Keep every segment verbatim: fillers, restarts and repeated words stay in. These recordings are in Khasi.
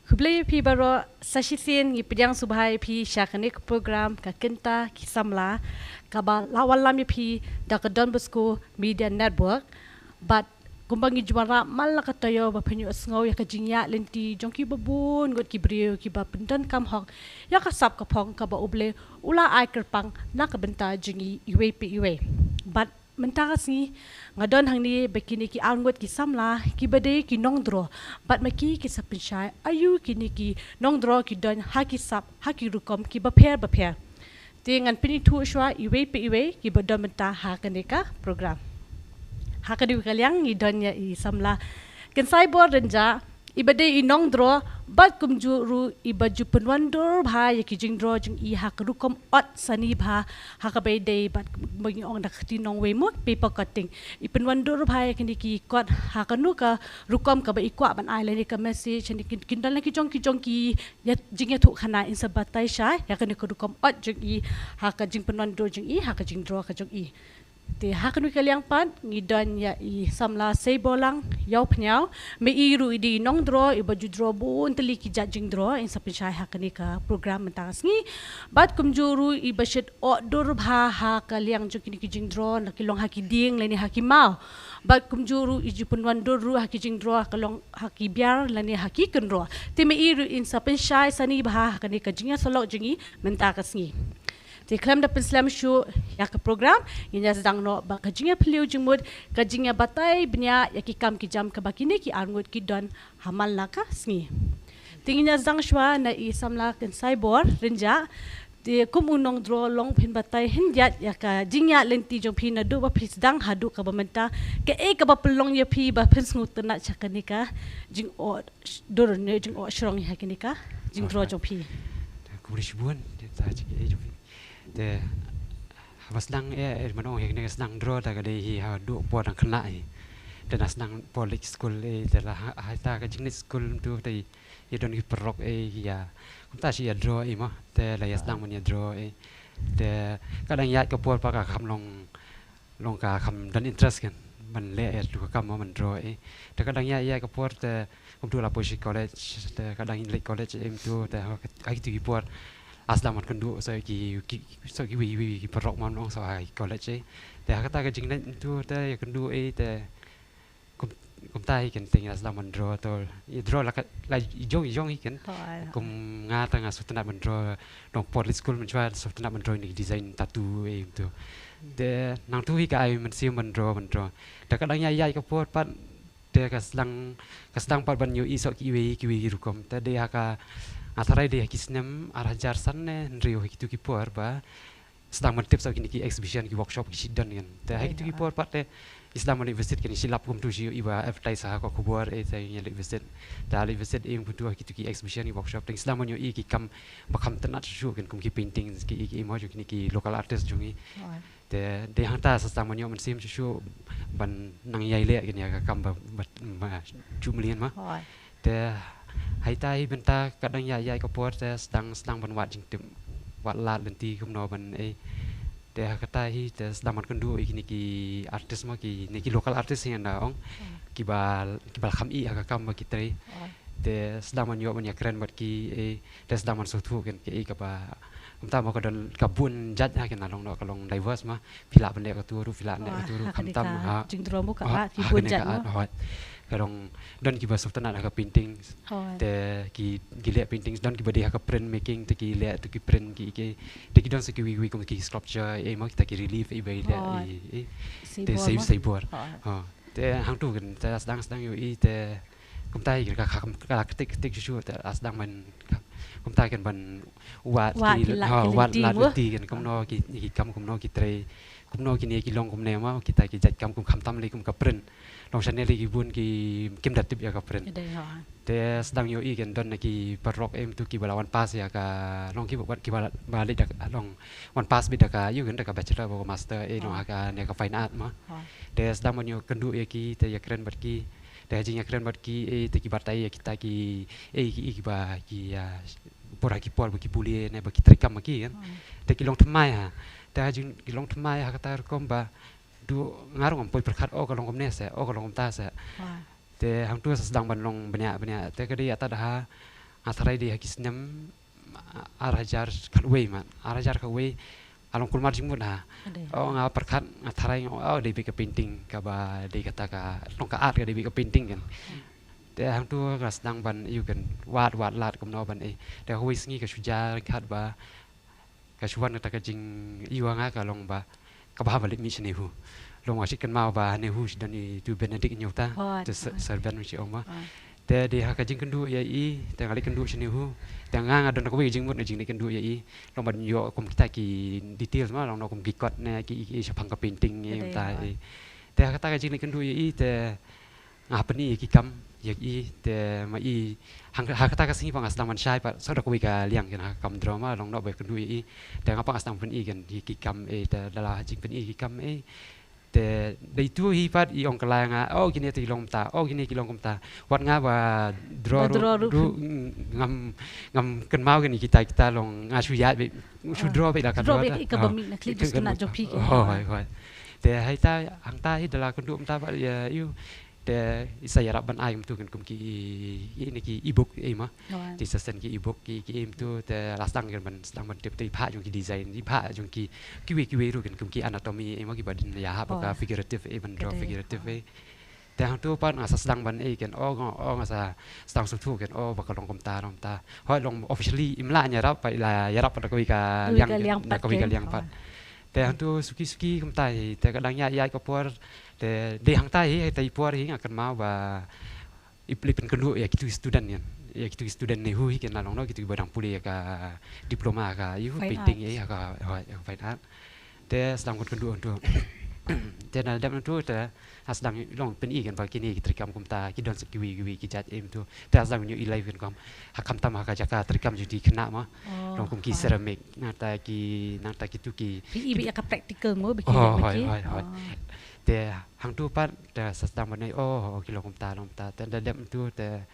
Khublei ïa phi baroh, sa shisien ngi pdiang sngewbha ïa phi sha kane ka program ka Kynta ki Samla, kaba la wallam ïa phi da ka Don Bosco Media Network. Bad kumba ngi ju wanrah man la ka taïew ba phin ïohsngew ïa ka jingïaid lynti jong kiba bun ngut ki briew kiba pyndonkam hok ïa ka sap ka phong kaba U Blei u la ai kyrpang na ka bynta jong ngi iwei pa iwei. Bad mynta ka sngi nga don hangne bad kine ki arngut ki samla kiba dei ki nongdro, bad ma ki ki sa pynshai aïu kine ki nongdro ki don ha ki sap ha ki rukom kiba pher bapher. Te ngan pynithuh shuwa iwei pa iwei kiba don mynta ha kane ka program. Ha kane ka liang ngi don ïa i samla Kynsaibor Rynjah, iba dei i nongdro, bad kumjuh ruh iba ju pynwandur bha ïa ki jingdro jong i ha ka rukom ot sani bha, ha kaba ïadei bad ba ngi ong da ka kti nongwei mo, paper cutting. I pynwandur bha ïa kine ki kot ha kano ka rukom kaba i kwah ban ai lane ka message, ne kin, kin don la ki jong ki jong ki ïa jingïathuhkhana, in sa batai shai ïa kane ka rukom ot jong i ha ka jingpynwandur jong i ha ka jingdro ka jong i. Te ha kane ka liang pat ngi don ïa i samla Seiborlang Ïawphniaw, ma i ruh i dei i nongdro iba ju dro bun tylli ki jait jingdro, in sa pynshai ha kane ka program mynta ka sngi. Bad kumjuh ruh iba shait ot dur bha ha ka liang jong kine ki jingdro, la ki long ha ki dieng lane ha ki maw. Bad kumjuh ruh i ju pynwandur ruh ha ki jingdro ha ka long ha ki biar lane ha ki kynroh. Te ma i ruh in sa pynshai sani bha ha kane ka jingïasyllok jong i mynta ka sngi. Te khlem da pynslem shuh ïa ka program, ngin ïa sdang noh bad ka jingïaphylliew jingmut, ka jingïabatai bniah ïa ki kam ki jam kaba kine ki arngut ki don ha man la ka sngi. Te ngin ïa sdang shuwa na i samla Kynsaibor Rynjah. Te kum u nongdro, long phin batai khyndiat ïa ka jingïaid lynti jong phi naduh ba phi sdang haduh kaba mynta, kaei kaba pynlong ïa phi ba phin sngewtynnat sha kane ka jingïoh dur ne jingïoh shrong ha kane ka jingdro jong phi. Te khublei shibun, te ta jingïaid jong phi. Te haba sdang eh, eh, mano, eh, kane ka sdang dro da ka dei hi haduh por dang khynnah hi. Te na sdang por leit skul eh, te la ha, ha ta ka jingleit skul mynta te ïa don ki paralok eh, ïa kumta shi ïa dro eh mo. Te la ïa sdang ban ïa dro eh. Te ka dang ïaid ka por pat ka kham long long ka kham don interest kan ban leh ïa tu ka kam mo ban dro eh. Te ka dang ïaid ïaid ka por te kumtu la poi shi college, te ka dang leit college eh mynta te ha, ha kitu ki por la sdang ban kynduh sa ki, ki, sa kiwei kiwei ki paralok mo, long sa ha college eh. Te ha kata ka jingleit mynta te ïa kynduh eh te kum, kumta hi kan te ngi la sdang ban dro, to ïa dro la ka, la i jong i jong hi kan. Hooid. Kum nga te nga sngewtynnat ban dro, long por leit skul mynshuwa sngewtynnat ban dro ïa ki design tattoo eh mynta. Te nangtu hi ka ai mynsiem ban dro, ban dro. Te ka dang ïaid ïaid ka por pat te ka sdang, ka sdang pat ban ïohi sa kiwei kiwei ki rukom. Te dei ha ka, nga tharai dei ha ki snem ar hajar san ne hynriew, ha kitu ki por ba sdang ban tip sa kine ki exhibition, ki workshop ki shu don kan. Te ha kitu ki por pat te i sdang ban leit visit kan, i shu lap kumtu, shu ïohi ba advertise ha ka khubor eh, te ngi leit visit. Te leit visit eh kumtu ha kitu ki exhibition, ki workshop, te i sdang ban ïohi ki kam ba kham tynnat shuh shuh kan, kum ki painting, ki, ki, ki mo jong kine ki local artist jong ngi. Te dei hangta sa sdang ban ïoh mynsiem shuh shuh ban nang ïai leh kane ka kam ba, ba, ba ju mlien ma. Te ha ita hi bynta ka dang ïaid ïaid ka por te sdang, sdang ban wad jingtip, wad lad lynti kumno ban eh. Te ha kata hi te sdang ban kynduh ïa kine ki artist ma, kine ki local artist hi ngan da ong, kiba, kiba la kham ih ha ka kam ba ki trei. Te sdang ban ïoh ban ïakren bad ki eh, te sdang ban sngewthuh kan kaei kaba, kumta mo ka don ka bun jait ha kane, long noh ka long diverse ma, phi lah ban leh katu ruh, phi lah ban leh katu ruh, khamtam ha jingdro mo ka, ha, ki bun jait mo. Ka long don kiba sngewtynnat ha ka painting, te ki, ki leh painting, don kiba dei ha ka print making, te ki leh tu ki print ki, ki, te ki don sa kiwei kiwei kum ki sculpture eh mo, kita ki relief eh ba i leh eh, te Sei, Seibor. Ha. Te hangtu kan te sdang, sdang ïohi te kumta hi ka, ka, ka, ka ktik, ktik shuh shuh te sdang ban, kumta kan ban wad, wad ki, ki lad, ha, ki wad lynti lad mo, lynti kan, kumno ki, ki kam kumno ki trei, kumno kine ki long kumne mo, kita ki jait kam kum khamtam lei kum ka print. Long shane lei ki bun ki kim da tip ïa ka print. Te sdang ïohi kan don na ki paralok eh mynta kiba la wan pass ïa ka, long kiba, kiba la, ba leit da ka, long wan pass beit da ka, ïoh kan da ka bachelor bad ka master eh, long ha kane ka fine art mo. Te sdang ban ïoh kynduh ïa ki, te ïakren bad ki, te ha jingïakren bad ki eh, te ki batai ïa kita ki eh, ki, ki ba ki, ah, por ha ki por ba ki pule ne ba ki trei kam ma ki kan. Te ki long thymmai ha. Te ha jing ki long thymmai ha kata rukom ba du, nga ruh ngam poi pyrkhat, oh ka long kumne se, oh ka long kumta se. Te hangtu sa sdang ban long bniah bniah. Te ka dei ïa ta da ha, Nga tharai dei ha ki snem, ah, ar hajar khatwei, man. Ar hajar khatwei, nga long kulmar jingmut ha. Ade. Oh, nga pyrkhat, nga tharai, oh, dei beit ka painting, kaba dei kata ka, long ka art ka dei beit ka painting kan. Te hangtu nga sdang ban ïoh kan, wad, wad lad kumno ban, eh. Te kawei sngi ka shu jia ryngkat ba, ka shu wan kata ka jingïohi ha nga ka long ba, kaba hap ban leit mih sha NEHU. Long nga shu kynmaw ba NEHU shu don itu Benedict Nyota, oh, te Sir, Sir Ben shu ong ma. Te dei ha ka jingkynduh ïa i, te nga leit kynduh sha NEHU. Te nga, nga don kawei ka jingmut na jingleit kynduh ïa i. Long ban ïoh kum kita ki details ma, long noh kum ki kot ne ki, ki, ki shaphang ka painting ïa i mynta i. Te ha kata ka jingleit kynduh ïa i, te nga pyni ïa ki kam ïa i, te ma i, hang, ha kata ka sngi pat nga sdang ban shai pat, sa da kawei ka liang kan ha ka kam draw ma, long noh ba kynduh ïa i. Te nga pat nga sdang pyni kan ïa ki kam, eh, te da la jingpyni ïa ki kam, eh. Te dei tu hi pat i ong kylla ïa nga, oh, kine te ki long kumta, oh, kine ki long kumta. Wat nga ba draw ruh, mm, ngam, ngam kynmaw kan ïa kita, kita long nga shu ïaid beit, shu draw beit da ka draw beit da ka ba mih na clip, just kena jop hi. Oh, hoi, hoi. Te hangta, hangta hi da la kynduh kumta pat ïa, ïoh. Te i sa ïarap ban ai kumtu kan kum ki, i, i, ne ki ebook, eh, ma. Te i sa send ki ebook, ki, ki, eh, kumtu, te la sdang kan ban, sdang ban tip, te i bhah jong ki design, i bhah jong ki, kiwei, kiwei ruh kan kum ki anatomy, eh, ma, kiba dei ïa hap ka figurative, eh, ban draw figurative, eh. Te hangtu pat nga sa sdang ban, eh, kan, oh, nga, oh, nga sa sdang sngewthuh kan, oh, ba ka long kumta, long kumta. Hoi long officially im lah ïarap pat, i la ïarap pat da kawei ka liang, da kawei ka liang pat. Te hangtu suki suki kumta hi, te ka dang ïaid ïaid ka por, te dei hangta hi, hangta i por hi nga kynmaw ba i plie pynkynduh ïa kitu student ïa, ïa kitu student NEHU hi kan, la long noh kitu ba dang pule ïa ka diploma ka, ïa painting ïa ka, hoi, ïa ka fine art. Te sdang pynkynduh hangtu. Te na dep hangtu te nga sdang long pyni kan ba kine ki treikam kumta ki don sa kiwei kiwei ki jait, eh, kumtu. Te nga sdang ïohi live kan kum ha, khamtam ha ka jaka treikam jong ki khynnah ma. Long kum ki ceramic, nangta ki, nangta kitu ki, phi i beit ïa ka practical mo, beit ki, hoi, hoi, hoi. Te hangtu pat te sa sdang ban, oh, oh, ki long kumta, long kumta. Te da dep hangtu te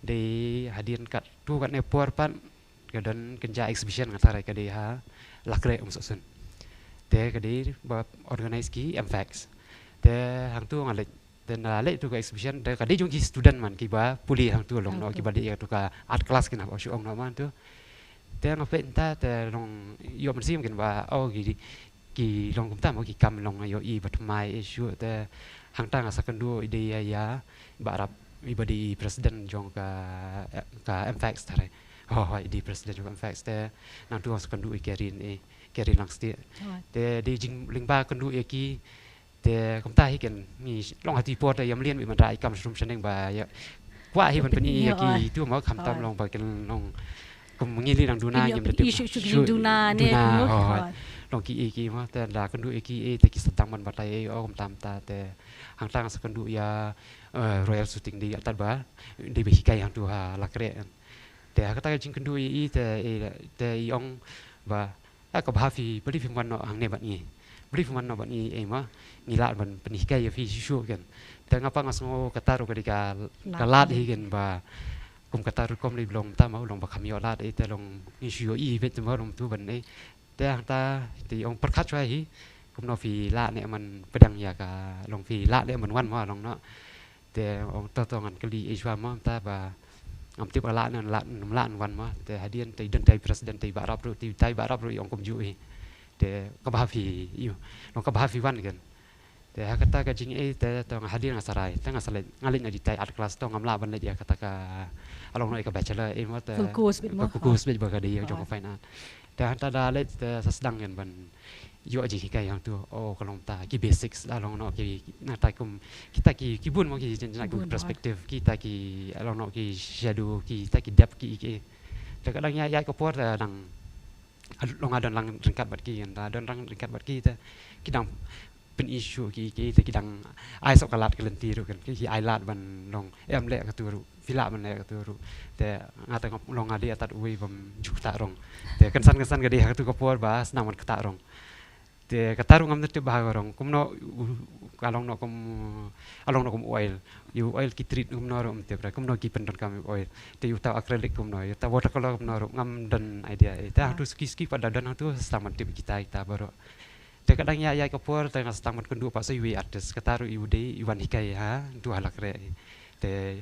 dei hadien katto katne por pat ka don kynja exhibition nga tharai ka dei ha Lakrieh Umsohsun. Te ka dei ba organize ki MFACS. Te hangtu nga leit, te nga leit tu ka exhibition, te ka dei jong ki student man kiba pule hangtu, long noh kiba dei ïa tu ka art class kine ba shu ong noh man tu. Te nga peit hangta te long ïoh mynsiem kan ba, oh, ki, ki long kumta mo, ki kam long ïohi ba thymmai, eh, shuh. Te hangta nga sa kynduh ïa i, ïa i Bah Rap, iba dei president jong ka, eh, ka MFACS tharai. Hoi, hoi, i dei president jong ka MFACS te nangtu nga sa kynduh ïa i Karen, eh, Karen Langstieh. Te dei jinglyngba kynduh ïa ki, te kumta hi kan, ngi long ha tu i por te ïa mlien beit man da i kam shrum shaneng ba ïa kwah hi ban pyni ïa ki tu mo, khamtam long ba kin long kum ngi leit nang duna, ngim da tip shuh shuh, duna ne, hoi. Long ki, eh, ki mo, te da kynduh ïa ki, eh, te ki sa tang ban batai, eh, oh, kumta kumta. Te hangta nga sa kynduh ïa, eh, Royal Shooting, dei ïa tad ba dei ba hikai hangtu ha Lakrieh. Te ha kata ka jingkynduh ïa i te, eh, te i ong ba, ah, kaba hap phi, balei phim wan noh hangne bad ngi, balei phim wan noh bad ngi, eh, ma, ngi lah ban pynhikai ïa phi shuh shuh kan. Te nga pat nga sngew kata ruh ka dei ka, ka lad hi kan ba kum kata ruh kam lei ba long tam, long ba kham ïoh lad, eh, te long ngi shu ïohi beit te ma, long tu ban, eh. Te hangta te i ong pyrkhat shuwa hi, kumno phi lah ne man pdiang ïa ka, long phi lah ne man wan mo, long noh. Te ong to to ngan kylli i shuwa mo, te ba ngam tip lah ne lah, ngam lah wan mo. Te hadien te i don te i president te i Bah Rap ruh, te i Bah Rap ruh i ong kumjuh hi. Te kaba hap phi, ïoh, long kaba hap phi wan kan. Te ha kata ka jingïohi te to nga hadien nga sa rai, te nga sa leit, nga leit na jingtai art class, to ngam lah ban leit ïa kata ka, ah, long noh ïa ka bachelor, eh, mo, te full course beit mo, full course beit ba ka dei ïa jong ka fine art. Te hangta da leit te sa sdang kan ban ïoh jinghikai hangtu, oh, ka long ta ki basics, la long noh ki, nangta kum kita ki, ki bun mo ki, ki perspective, kita ki, la long noh ki shadow, kita ki depth ki, ki. Te ka dang ïaid ïaid ka por te dang, long nga don lang ryngkat bad ki, nga don lang ryngkat bad ki te ki dang pyni shuh ki, ki te ki dang ai sop ka lad ka lynti ruh kan, ki, ki ai lad ban long, em leh katu ruh, phi lah ban leh katu ruh. Te nga te long nga dei tad uwei bym ju ktah rong. Te kynsan kynsan ka dei ha katu ka por ba sdang ban ktah rong. Te kata ruh ngam tip ba ha ka rong kumno, u, ka long noh kum, ka long noh kum oil. Ïa u oil ki treat kumno ruh ngam tip, kumno ki pyndonkam ïa u oil. Te ïa uta u acrylic kumno, ïa uta u watercolor kumno ruh ngam don idea. Te hangtu suki suki pat da don hangtu sdang ban tip kita kita baroh. Te ka dang ïaid ïaid ka por te nga sdang ban kynduh pat sa iwei artist, kata ruh i u dei i wan hikai hangtu ha Lakrieh. Te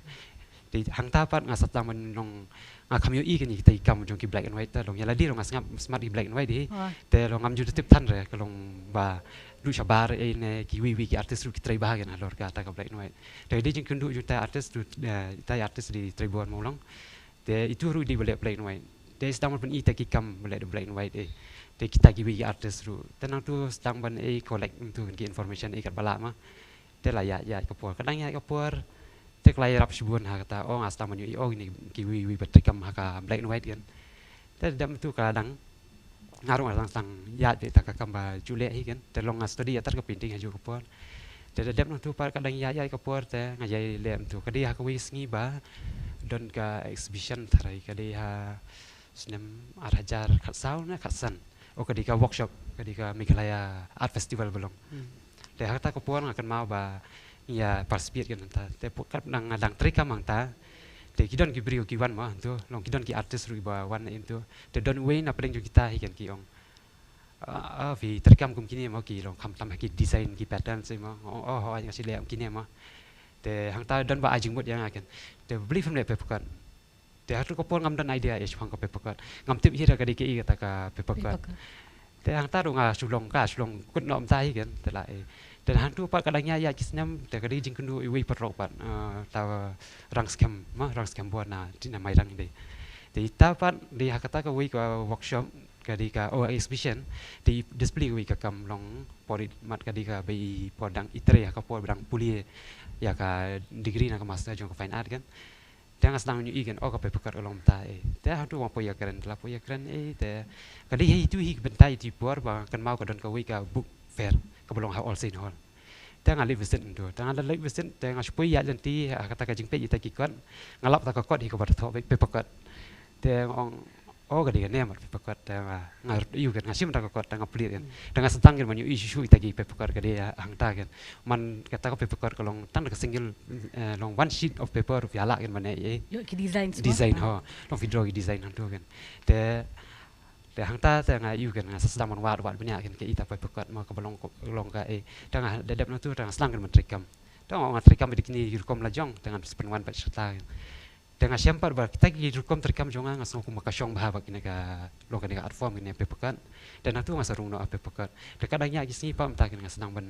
Te hangta pat nga sdang ban long, nga kham ïohi kane kita ki kam jong ki black and white, te long ïa lade long nga sngap smat ki black and white hi. Te long ngam ju tip than re ka long ba duh shabar ei ne kiwei wei ki artist ruh ki trei bha kein halor kata ka black and white. Te dei jingkynduh jong kita artist ruh, eh, kita artist dei trei bor mo long. Te itu ruh dei ba leh black and white. Te sdang ban pyni kita ki kam ba leh da black and white ei. Te kita kiwei ki artist ruh. Te nangtu sdang ban ei collect nangtu ki information ei kat ba lah ma. Te la ïaid ïaid ka por, ka dang ïaid ka por. Te ka la ïarap shibun ha kata, o nga sdang ban ïohi o kine kiwei wei ba trei kam ha ka black and white kein. Te dep tu ka dang, nga ruh nga dang sdang ïaid beit ïa ka kam ba ju leh hi kein. Te long nga study ïa kata ka painting ha juh ka por. Te dep nangtu pat ka dang ïaid ïaid ka por te nga ïai leh nangtu. Ka dei ha kawei sngi ba don ka exhibition tharai ka dei ha snem ar hajar khatsaw ne khatsan. O ka dei ka workshop, ka dei ka Meghalaya Art Festival ba long. Te ha kata ka por nga kynmaw ba ngi ïa participate kein hangta. Te pyrkhat nga dang trei kam hangta. Te ki don ki briew ki wan mo hangtu, long ki don ki artist ruh ba wan hangtu. Te don uwei na pdeng jong kita hi kein ki ong, ah, ah, phi trei kam kum kine mo, ki long khamtam ha ki design ki pattern sei mo. Oh, oh, oh, nga shu leh kum kine mo. Te hangta don ba ai jingmut ïa nga kein. Te balei phim leh paper cut. Te ha katu ka por ngam don idea ei shaphang ka paper cut. Ngam tip hi ruh ka dei kaei kata ka paper cut. Te hangta ruh nga shu long, ka shu long kut noh mynta hi kein, te la ei. Te hangtu pat ka dang ïaid ïaid ki snem, te ka dei jingkynduh iwei i paralok pat, ah, uta u Rangskhem, ma Rangskhem Bor na, dei na Mairang hi dei. Te ita pat dei ha kata kawei ka workshop, ka dei ka, oh, exhibition, te i display kawei ka kam long por i mat ka dei kaba i por dang i trei ha ka por ba dang pule ïa ka degree ne ka master jong ka fine art kein. Te nga sdang ïohi kein, oh, ka paper cut ka long mynta ei. Te hangtu nga poi ïakren, te la poi ïakren ei, te ka dei hi itu hi ka bynta itu i por ba nga kynmaw ka don kawei ka book fair kaba long ha All Saint Hall. Te nga leit visit hangtu, te nga leit visit, te nga shu poi ïaid lynti ha kata ka jingpeit ïa kita ki cut, nga lap ïa kata ka cut hi kaba thoh paper cut. Te nga ong, oh, ka dei kane mat paper cut, te nga, nga ïohi kein, nga shim ïa kata ka cut, te nga plie kein. Te nga sdang kein ban ïohi shuh shuh ïa kita ki paper cut ka dei hangta kein. Man kata ka paper cut ka long tang da ka single, eh, long one sheet of paper ruh phi lah kein ban ei, eh. Ïoh ki design, design, ho. Long phi draw ki design hangtu kein. Te, te hangta te nga ïohi kein, nga sa sdang ban wad wad bniah kein kaei kata paper cut ma kaba long, long ka ei. Te nga dep dep nangtu te nga sdang kein ban trei kam. Te nga, nga trei kam da kine ki rukom la jong, te ngan sa pynwan pat shata kein. Te nga shem pat ba kita ki rukom trei kam jong nga, nga sngew kumba ka shong bha bad kine ka, long kane ka art form, kine paper cut. Te nangtu nga sa rung noh ha paper cut. Te ka dang ïaid ki sngi pat mynta kein nga sdang ban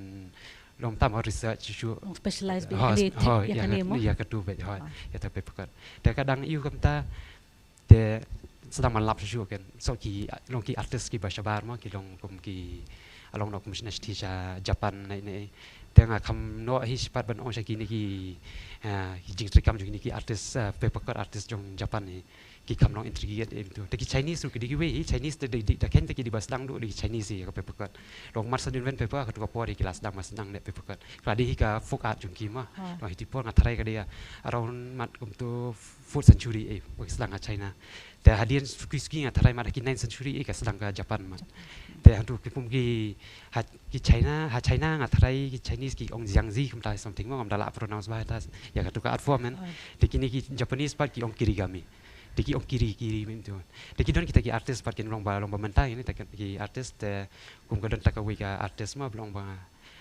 long tam ha research shuh shuh. Long specialize beit, ho, kane tip, ho, ïa, ïa kane ka, mo? Ïa katu beit, ho, ah, ïa kata paper cut. Te ka dang ïoh kumta, te sdang ban lap shuh shuh kein. So ki, long ki artist kiba shabar mo, ki long kum ki, ah, long noh kum shna shithi sha Japan ne, ne. Te nga kham noh hi shaphang ban ong sha kine ki, ah, ki jingtrei kam jong kine ki artist, ah, paper cut artist jong Japan hi. Ki kham long intrigued ei mynta. Te ki Chinese ruh ki dei kiwei hi, Chinese te dei, dei, da khein te ki dei ba sdang duh, dei ki Chinese hi ïa ka paper cut. Long mar shu invent paper, ha katu ka por hi ki la sdang, ba sdang leh paper cut. Ka la dei hi ka folk art jong ki ma. Ha. Long hi tu por nga tharai ka dei, ah, around mat kumto fourth century ei, ba ki sdang ha China. Te hadien suki suki nga tharai mat ha ki ninth century ei ka sdang ka Japan ma. Te hangtu ki pum ki, ha, ki China, ha China nga tharai ki Chinese ki ong Xiangzi kumta something mo, ngam da lah pronounce bha ta ïa katu ka art form, man. Ah. Te kine ki Japanese pat ki ong kirigami. Te ki ong kiri, kiri mynta. Te ki don kita ki artist pat kin long ba, long ba mynta kine kita ki artist, te kum ka don ta kawei ka artist ma ba long ba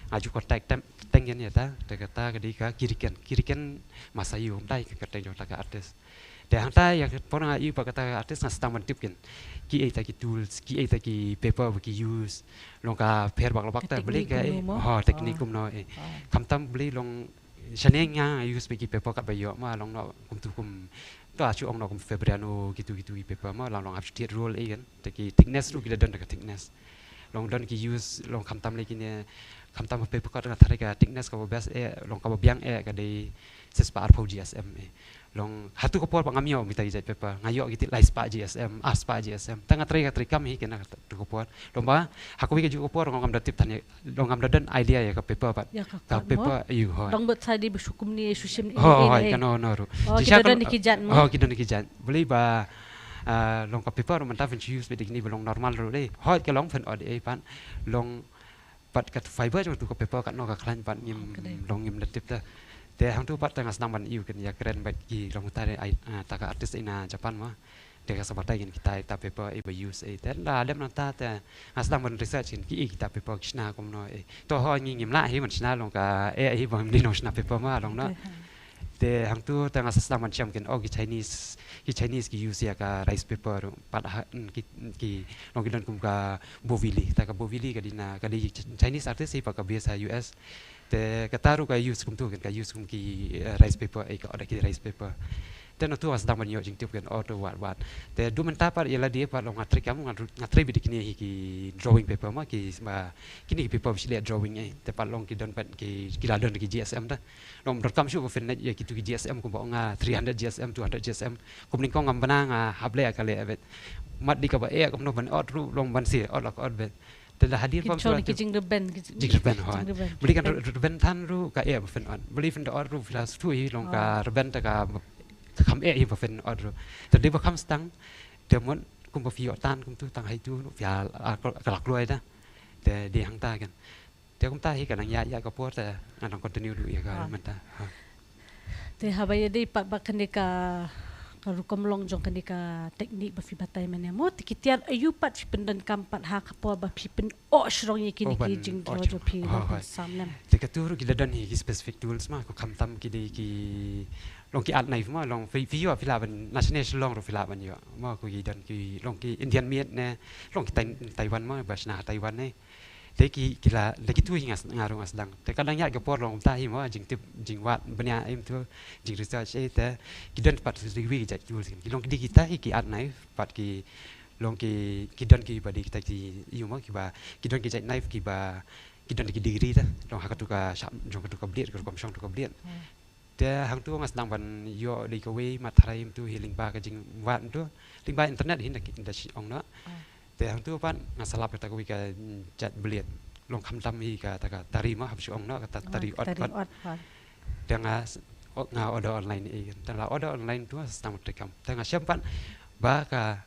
nga ju contact teng, teng ïa kata, te kata ka dei ka Kiriken, Kiriken Masayo, mynta ka kyrteng jong kata ka artist. Te hangta ïa ka por nga ïohi pat kata ka artist nga sdang ban tip kein. Kiei kita ki tools, kiei kita ki paper ba ki use. Long ka pher bak la bak ta, balei ka, eh, ho, technique kumno, eh. Khamtam balei long shane nga use beit ki paper cut ba ïoh ma long noh kumtu kum, to ha shu ong noh kum Fabriano kitu kitu ki paper ma long long hap shu thied roll ei kein. Te ki thickness ruh ki la don da ka thickness. Long don ki use, long khamtam lei kine, khamtam paper cut nga tharai ka thickness kaba best eh, long kaba biang eh ka dei shispah arphew G S M eh. Long hatu ka por ba ngam ïoh kita ki jait paper, nga ïoh kiti lai spah G S M, ar spah G S M. Te nga trei, nga trei kam hi kein ha katu ka por. Long ba ha kawei ka juh ka por ngam da tip than ïa, long ngam da don idea ïa ka paper pat. Ïa ka, ka cut mo? Paper, ïoh, hoi. Dang bad sa dei ba shu kumne, shu shim ne, hoi, ne, hoi, ne. Kano, no ruh. Oh, ki don ki jait mo? Hoi, ki don ki jait. Balei ba, ah, long ka paper ruh mynta phin shu use beit da kine ba long normal ruh dei. Hoi, ka long phin ot ei pat. Long pat ka fiber jong tu ka paper katno ka khlaiñ pat ngim, oh, ka dei, long ngim da tip ta. Te hangtu pat te nga sdang ban ïoh kein ïakren bad ki long ta dei ai, ah, ta ka artist ei na Japan ma. Te ka sa batai kein kita, kita paper ei ba use ei. Te la dep nangta te nga sdang ban research kein kiei kita paper ki shna kumno ei. To ho ngi ngim lah hi ban shna long ka eh hi ba ngim dei nongshna paper ma long noh. Okay, ha. Te hangtu te nga sa sdang ban shem kein, oh, ki Chinese, ki Chinese ki use ïa ka rice paper ruh. Pat ha, mm, ki, ki, long ki don kum ka Bovili, ta ka Bovili ka dei na, ka dei Chinese artist hi pat ka base ha U S. Te kata ruh ka use kumtu kein, ka use kum ki, eh, rice paper, eh, ka order ki rice paper. Te nangtu nga sdang ban ïoh jingtip kein, oh, to wat, wat. Te haduh mynta pat ïa lade pat long nga trei kam, nga, nga trei beit da kine hi ki drawing paper mo, ki ba, kine ki paper ba shu leh drawing, eh. Te pat long ki don pat ki, ki la don ki G S M ta. Long donkam shuh ba phin leit ïa kitu ki G S M kumba ong nga three hundred G S M, two hundred G S M. Kum nyngkong ngam bna nga hap leh ka leh beit. Mat dei kaba eh kumno ban ot ruh long ban shu ot la ka ot beit. Te la hadien pam shuwa ki jingrben, ki jing-, jingrben, hooid. Jingrben. Balei kan rben than ruh ka eh ba phin ot. Balei phin da ot ruh phi la shu hi long ka rben ta ka, ka kham eh hi ba phin ot ruh. Te dei ba kham stang te mut kumba phi ïoh tan kumtu tang ha itu ruh phi la, ka la kloi ta. Te dei hangta kein. Te kumta hi ka nang ïaid ïa ka por te ngan nang continue ruh ïa ka mynta. Te haba ïadei pat bad kane ka, ka rukom long jong kane ka technique ba phi batai mynne mo, te ki tiar aïu pat phi pyndonkam pat ha ka por ba phi pyn-oh shrong ïa kine ki jingdro jong phi, ban pynsam lem. Te katu ruh ki la don hi ki specific tools mo, ko khamtam ki dei ki long ki art knife mo, long phi, phi ïoh phi lah ban, na shane Shillong ruh phi lah ban ïoh mo, ko ki don ki long ki Indian made ne, long ki Tai-, Taiwan mo, ba shna ha Taiwan ne. Te ki, ki la, te kitu hi nga s-, nga ruh nga sdang. Te ka dang ïaid ka por long kumta hi mo, jingtip, jingwad bniah hi kumtu, jingresearch hi te, ki don pat kiwei ki jait tools, ki long ki dei kita hi ki art knife, pat ki long ki, ki don kiba dei kita ki, ïa mo, kiba, ki don ki jait knife kiba, ki don ki degree te, long ha katu ka shap, jong katu ka blade, ka rukom shong katu ka blade. Te hangtu nga sdang ban ïoh dei kawei mat tharai kumtu hi lyngba ka jingwad kumtu. Lyngba internet hi nda ki, nda shu ong noh. Te hangtu pat nga sa lap kata kawei ka, mm, jait blade. Long khamtam hi kata ka tari mo, hap shu ong noh, kata tari ot pat. Te nga s-, o-, nga order online hi. Te la order online tu nga sa sdang ban trei kam. Te nga shem pat ba ka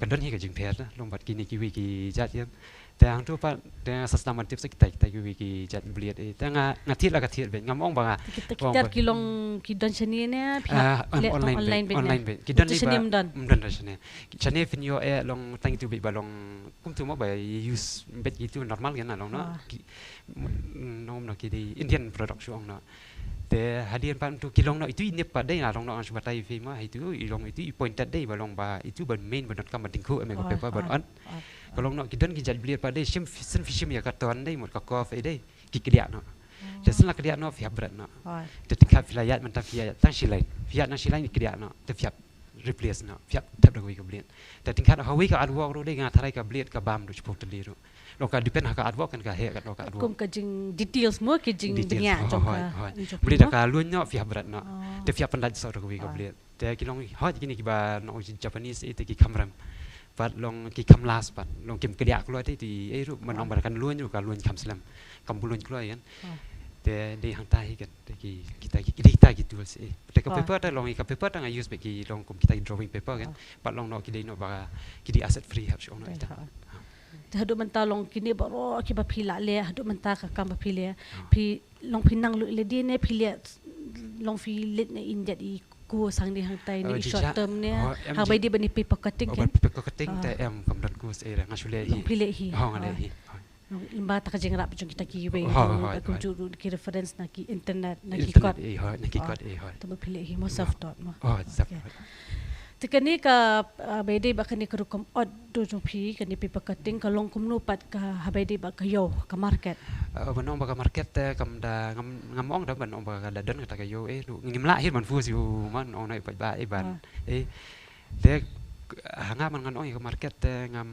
ka don hi ka jingpher, long bad kine kiwei ki jait ïa. Te hangtu pat, te nga sa sdang ban tip sa kita, kita kiwei ki jait blade, eh. Te nga, nga thied la ka thied beit, ngam ong ba nga. Kita, kita ki long ki don shane ne, phi leh online beit, online beit. Ki don shane ym don. Ym don shane. Shane phin ïoh eh long tang itu beit ba long kumtu mo ba use beit itu normal kein na long noh. Ki, mm, nong noh ki dei Indian product shu ong noh. Te hadien pat tu ki long noh itu i nep pat dei na long noh nga shu batai phi mo, itu i long itu i pointed dei ba long ba itu ban main ban donkam ban tyngkhuh em ka paper ban on. Ka long noh ki don ki jait blade pat dei shim fi-, shen phi shim ïa ka ton dei mut ka curve dei ki kdiah noh. Te shen la kdiah noh phi hap bret noh. Te tyngkhat phi la ïaid mynta phi ïaid tang shi lain. Phi ïaid tang shi lain ki kdiah noh. Te phi hap replace noh. Phi hap thep da kawei ka blade. Te tyngkhat ha kawei ka artwork ruh dei nga tharai ka blade ka bam ruh shiphew tylli ruh. Long ka depend ha ka artwork kan ka heh katno ka artwork. Kum ka jing details mo, ki jingbniah jong ka. Balei da ka luin noh phi hap bret noh. Te phi hap pyndait soh da kawei ka blade. Te ki long hooid kine kiba nong Japanese eh te ki kham rem. Pat long ki kham las pat. Long kim kdiah kloi te te eh ruh ban long ba kan luin ruh ka luin kham slem. Kam bun luin kloi kan. Te dei hangta hi kan. Te ki, kita ki, kita ki tools eh. Te ka paper te long ka paper te nga use beit ki long kum kita ki drawing paper kan. Pat long noh ki dei noh ba ki dei acid free hap shu ong noh ita. Te haduh mynta long kine baroh kiba phi la leh, haduh mynta ka kam ba phi leh, phi long phi nang lut lade ne phi leh, long phi leit ne in dep i course hangne hangtai ne i short term ne, haba ïadei bad ne paper cutting kan? Paper cutting te em, kam don course eh, nga shu leh hi. Long phi leh hi. Hooid, nga leh hi. Hooid. Long lyngba ta ka jingrap jong kita kiwei, kumjuh ruh ki reference na ki internet, na ki kot. Internet eh, hooid, na ki kot eh, hooid. Te ba phi leh hi mo self taught mo. Hooid, self taught. Te kane ka, ah, ba ïadei bad kane ka rukom ot jong phi, kane paper cutting, ka long kumno pat ka haba ïadei bad ka ïew, ka market? Ah, ban ong ba ka market te kam da, ngam, ngam ong da ban ong ba ka da don kata ka ïew eh, ngim lah hi ban force ïew man ong na i pat ba eh ban. Eh, te ha nga man ngan ong ïa ka market te ngam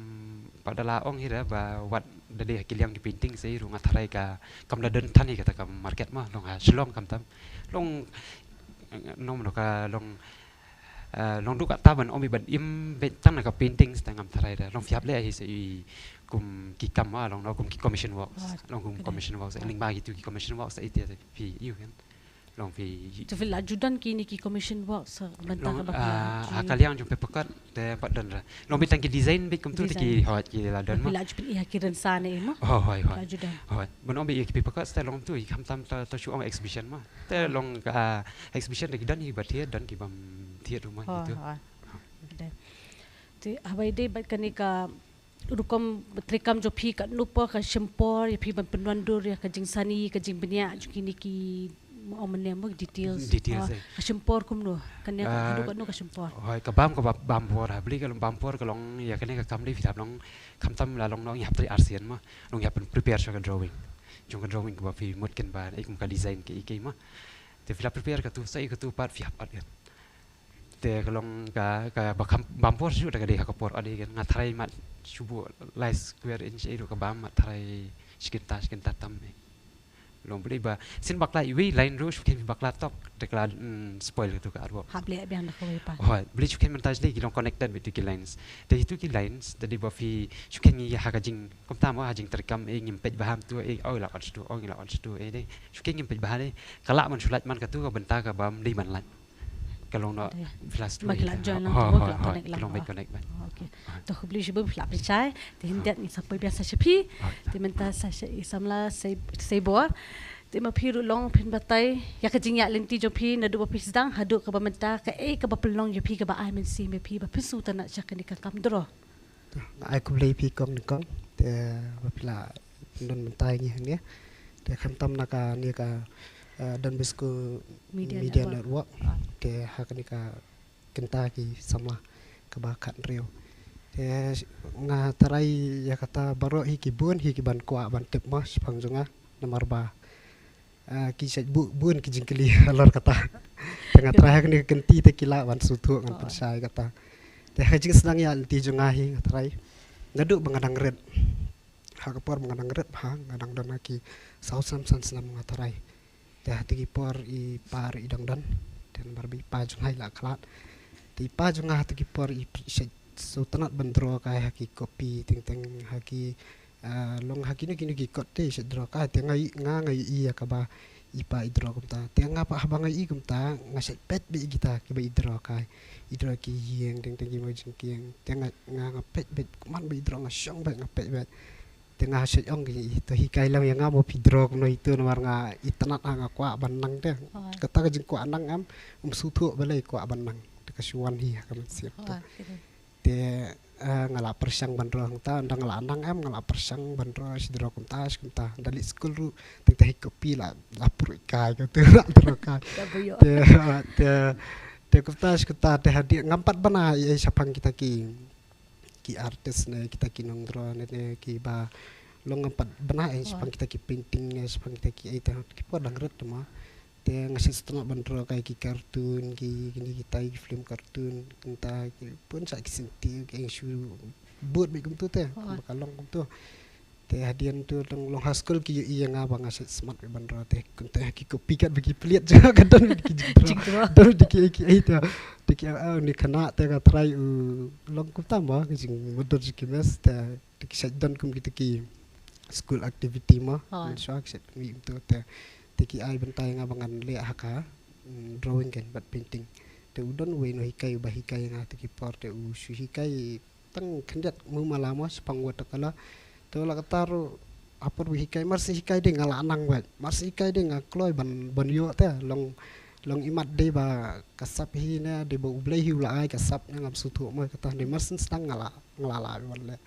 pat da la ong hi da ba wat da dei ha ki liang ki painting sei ruh nga tharai ka kam da don than hi kata ka market ma long ha Shillong khamtam long nong ka long Ah, long duh katta ban ong beit ban im beit tang na ka painting sa ngam tharai da. Long phi hap leh hi sa i kum ki kam ma long, long kum ki commission works. Long kum commission works. Lyngba kitu ki commission works sa i te phi ïoh kan. Long phi. Te phi la ju don kine ki commission works sa bynta ka ba ka liang jong paper cut te pat don da. Long beit tang ki design beit kumtu te ki hooid ki la don ma. Phi la ju pyni ha ki rynsan ne ma. Hooid hooid. La ju don. Hooid. Ban ong beit ki paper cut sa long tu i khamtam ta shu ong exhibition ma. Te long ka exhibition da ki don hi ba thied, don ki bym thied ruh ma kitu. Te haba ïadei bad kane ka rukom treikam jong phi katno por ka shim por ïa phi ban pynwandur ïa ka jingsani ka jingbniah jong kine ki Mo ong mynne mo details. Details, Oh, eh. Ka shim por kumno. Kane ka Ah, haduh katno ka shim por. Hoi, ka bam ka ba-, bam por ha. Bli ka long bam por ka long ïa kane ka kam dei phi hap long khamtam la long noh ïa hap trei arsien mo. Long ïa pyn prepare sha ka drawing. Jong ka drawing ka ba phi mut kan ba ei kum ka design ka ei ka ei mo. Te phi la prepare katu sa ei katu pat phi hap pat kan. Te ka long ka ka ba kham bam por shu da ka dei ha ka por ade kan nga tharai mat shu bu lai square inch ei ruh ka bam mat tharai shi kynta shi kynta tam ei. Long bli ba sin bakla iwi line ruh shu khein bakla tok da ka la, mm, spoil katu ka artwork. Hap leh biang da kawei pat. Hoi, bli shu khein mynta jli ki long connected with ki lines. Te itu ki lines da dei ba phi shu khein ngi ha ka jing kumta mo ha jing treikam ei ngim peit ba ham tu ei oi la on stu oi la on stu ei dei. Shu khein ngim peit ba ha dei. Ka lah man shu lait man katu ka bynta ka bam dei man lait. Ka long noh. Ade. Phi la stu Ma ki ei la ka. Join lang Hoi, tu mo hoi, ki la hoi, connect ki lang. long bai connect bai. Oh, okay. To khublei shibun phi la pynshai. Te hyndet ngi sa poi biang sa sha phi. Te mynta sa sha i samla Sei Sei Bor. Te ma phi ruh long phin batai ïa ka jingïaid lynti jong phi naduh ba phi sdang haduh kaba mynta kaei kaba pynlong ïa phi kaba ai mynsiem ïa phi ba phin sngewtynnat sha kane ka kam draw. Nga ai khublei phi kong nyngkong te ba phi la pyndon mynta ïa ngi hangne. Te khamtam na kane ka, eh, Don Bosco Media Media Network. Network. Ah. Te ha kane ka kynta ki samla kaba khathynriew. Te nga tharai ïa kata baroh hi ki bun hi ki ban kwah ban tip mo shaphang jong nga namar ba, ah, ki shait bu bun ki jingkylli halor kata. Te nga tharai ha kane ka kynti te ki lah ban sngewthuh ngan Oh. pynshai kata. Te ha ka jingsdang ïaid lynti jong nga hi nga tharai naduh ba nga dang rit. Ha ka por ba nga dang rit bha nga dang don ha ki saw snem san snem nga tharai. Te ha tu ki por i pa ruh i dang don. Te namar ba i pa jong nga i la khlad. Te i pa jong nga ha tu ki por i shait sngewtynnat ban draw kai ha ki copy teng teng ha ki, ah, long ha kino kino ki kot te i shait draw kai te nga i, nga nga i ïa kaba i pa i draw kumta. Te nga pat haba nga i kumta nga shait peit beit ïa kita kiba i draw kai. I draw ki ïing teng teng ki ma jingkieng. Te nga nga nga peit beit kumno ba i draw nga shong beit nga peit beit. Te nga shait ong ki to hikai lang ïa nga mo phi draw kumno ito namar nga itynnat ha nga kwah ban nang te. Oh. Kata ka jingkwah nang em, um sngewthuh balei kwah ban nang. Te ka shu wan hi ha ka mynsiem te. Oh, okay. Te, eh, nga la pyrshang ban draw hangta, ynda nga la nang em, nga la pyrshang ban draw shi draw kumta shi kumta. Ynda leit skul ruh teng te hi copy la la pur kai ko te la draw kai. Ka buyo. Te, te, te kumta shi kumta te hadien ngam pat bana ei ei shaphang kita ki ki artist ne kita ki nongdraw ne, ne kiba long ngam pat bana ei shaphang kita ki painting ne shaphang kita ki ei te ki por dang rit ma. Te nga shait sngewtynnat ban draw kai ki cartoon ki kini kita ki film cartoon kita ki pun sa ki senti ki ei shu bud beit kumtu te. Oh. Kumba ka long kumtu. Te hadien tu long long ha skul ki ïohi ïa nga ba nga shait smat beit ban draw te kumta ki copy kat ba ki pliat jong nga ka don ki jingdraw. Jingdraw. Don ki ei ki ei te. Te ki ah ni khynnah te nga tharai u long kumta ma ki jingmudui jong ki mes te. Te ki shait don kum kita ki school activity ma. Oh. Ngan shu ki shait pynmih kumtu te. Te ki ai bynta ïa nga ba ngan leh ha ka, mm, drawing kan bad painting. Te u don uwei u nonghikai uba hikai ïa nga te ki por te u shu hikai tang khyndiat mo mala mo shaphang watercolor. Te la kata ruh ha por ba hikai mar shu hikai de nga la nang beit. Mar shu hikai de nga kloi ban ban ïoh te long long imat de ba ka sap hi ne de ba U Blei hi u la ai ka sap ne ngam sngewthuh mo kata de mar shu sdang nga la nga la lah ban leh.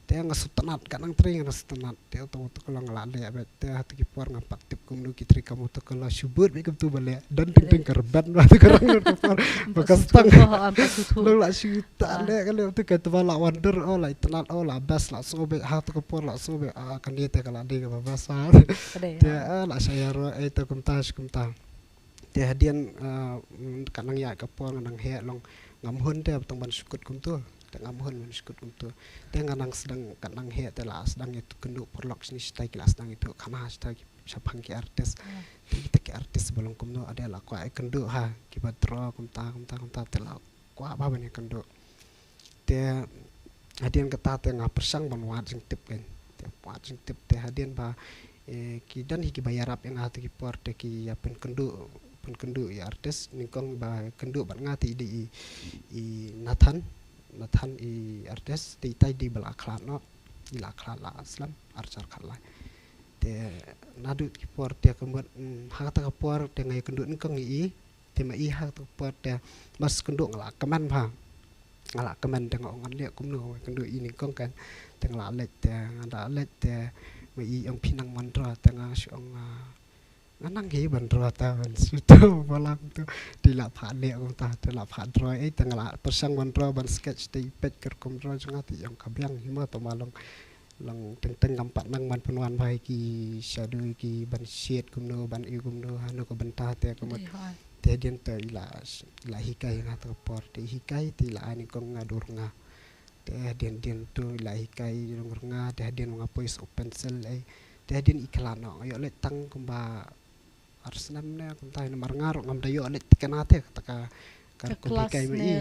Te nga sngewtynnat ka nang trei nga sngewtynnat te uto uto ka long la leh beit te ha tu ki por ngam pat tip kumno ki trei kam uto ka la shu bud beit kumtu ba leh don teng teng ka rben ba tu ka rang uto ka por ba ka stang. Sngewthuh, oh, am pat sngewthuh. Long la shu ta leh ka leh uto ka te ba la wonder oh la itynnat oh la best la so beit ha tu ka por la so beit ah kane te ka la dei ka ba best ha. Ka dei, Te ah. ah la sha ïaroh ei te kumta shi kumta. Te hadien, ah, mm, ka nang ïaid ka por nga nang heh long ngam hun te ba tang ban shu kut kumtu. Te ngam hun ban shu kut kumtu. Te nga nang sdang ka nang heh te la sdang ïa tu kynduh paralok shini shatai ki la sdang ïa tu khana shatai ki shaphang ki artist. Ah. Te kita ki artist ba long kumno ade la kwah ïa kynduh ha kiba draw kumta kumta kumta te la kwah ba ban ïa kynduh. Te hadien kata te nga pyrshang ban wad jingtip kan. Te wad jingtip te hadien ba, eh, ki don hi kiba ïarap ïa nga ha tu ki por te ki ïa pynkynduh pynkynduh ïa artist nyngkong ba kynduh bad nga te i dei i, i Nathan Nathan i artist te itai dei ba la khlad noh i la khlad la slem archar khlad lai. Te naduh ki por te ka mut, mm, ha kata ka por te nga ïa kynduh nyngkong ïa i Te ma i ha tu por te mas kynduh nga la kmen bha. Nga la kmen te nga ong ngan leh kumno kynduh i nyngkong kan. Te nga la leit te nga la leit te ma i ong phi nang man dra te nga shu ong, ah, Nga nang hi ban draw ta ban shu to balang tu. Te la pha leh kumta, te la pha draw, eh, te nga la pyrshang ban draw ban sketch te i peit ka rukom draw jong nga te i ong ka biang hi ma, to ma long, long teng teng ngam pat nang ban pynwan bha ïa ki shadow, ki ban shade kumno, ban ïa kumno, hano ka bynta te kumno. Te hadien te i la, i la hikai ïa nga ha kata ka por, te i hikai te i la ai nyngkong nga dur nga. Te hadien dien tu i la hikai ïa nga, te hadien nga poi shu pencil, eh. Te hadien i khlad noh, nga ïoh leit tang kumba ar snem ne kumta, namar nga ruh ngam da ïoh leit thikna te kata ka, ka rukom hikai ma i,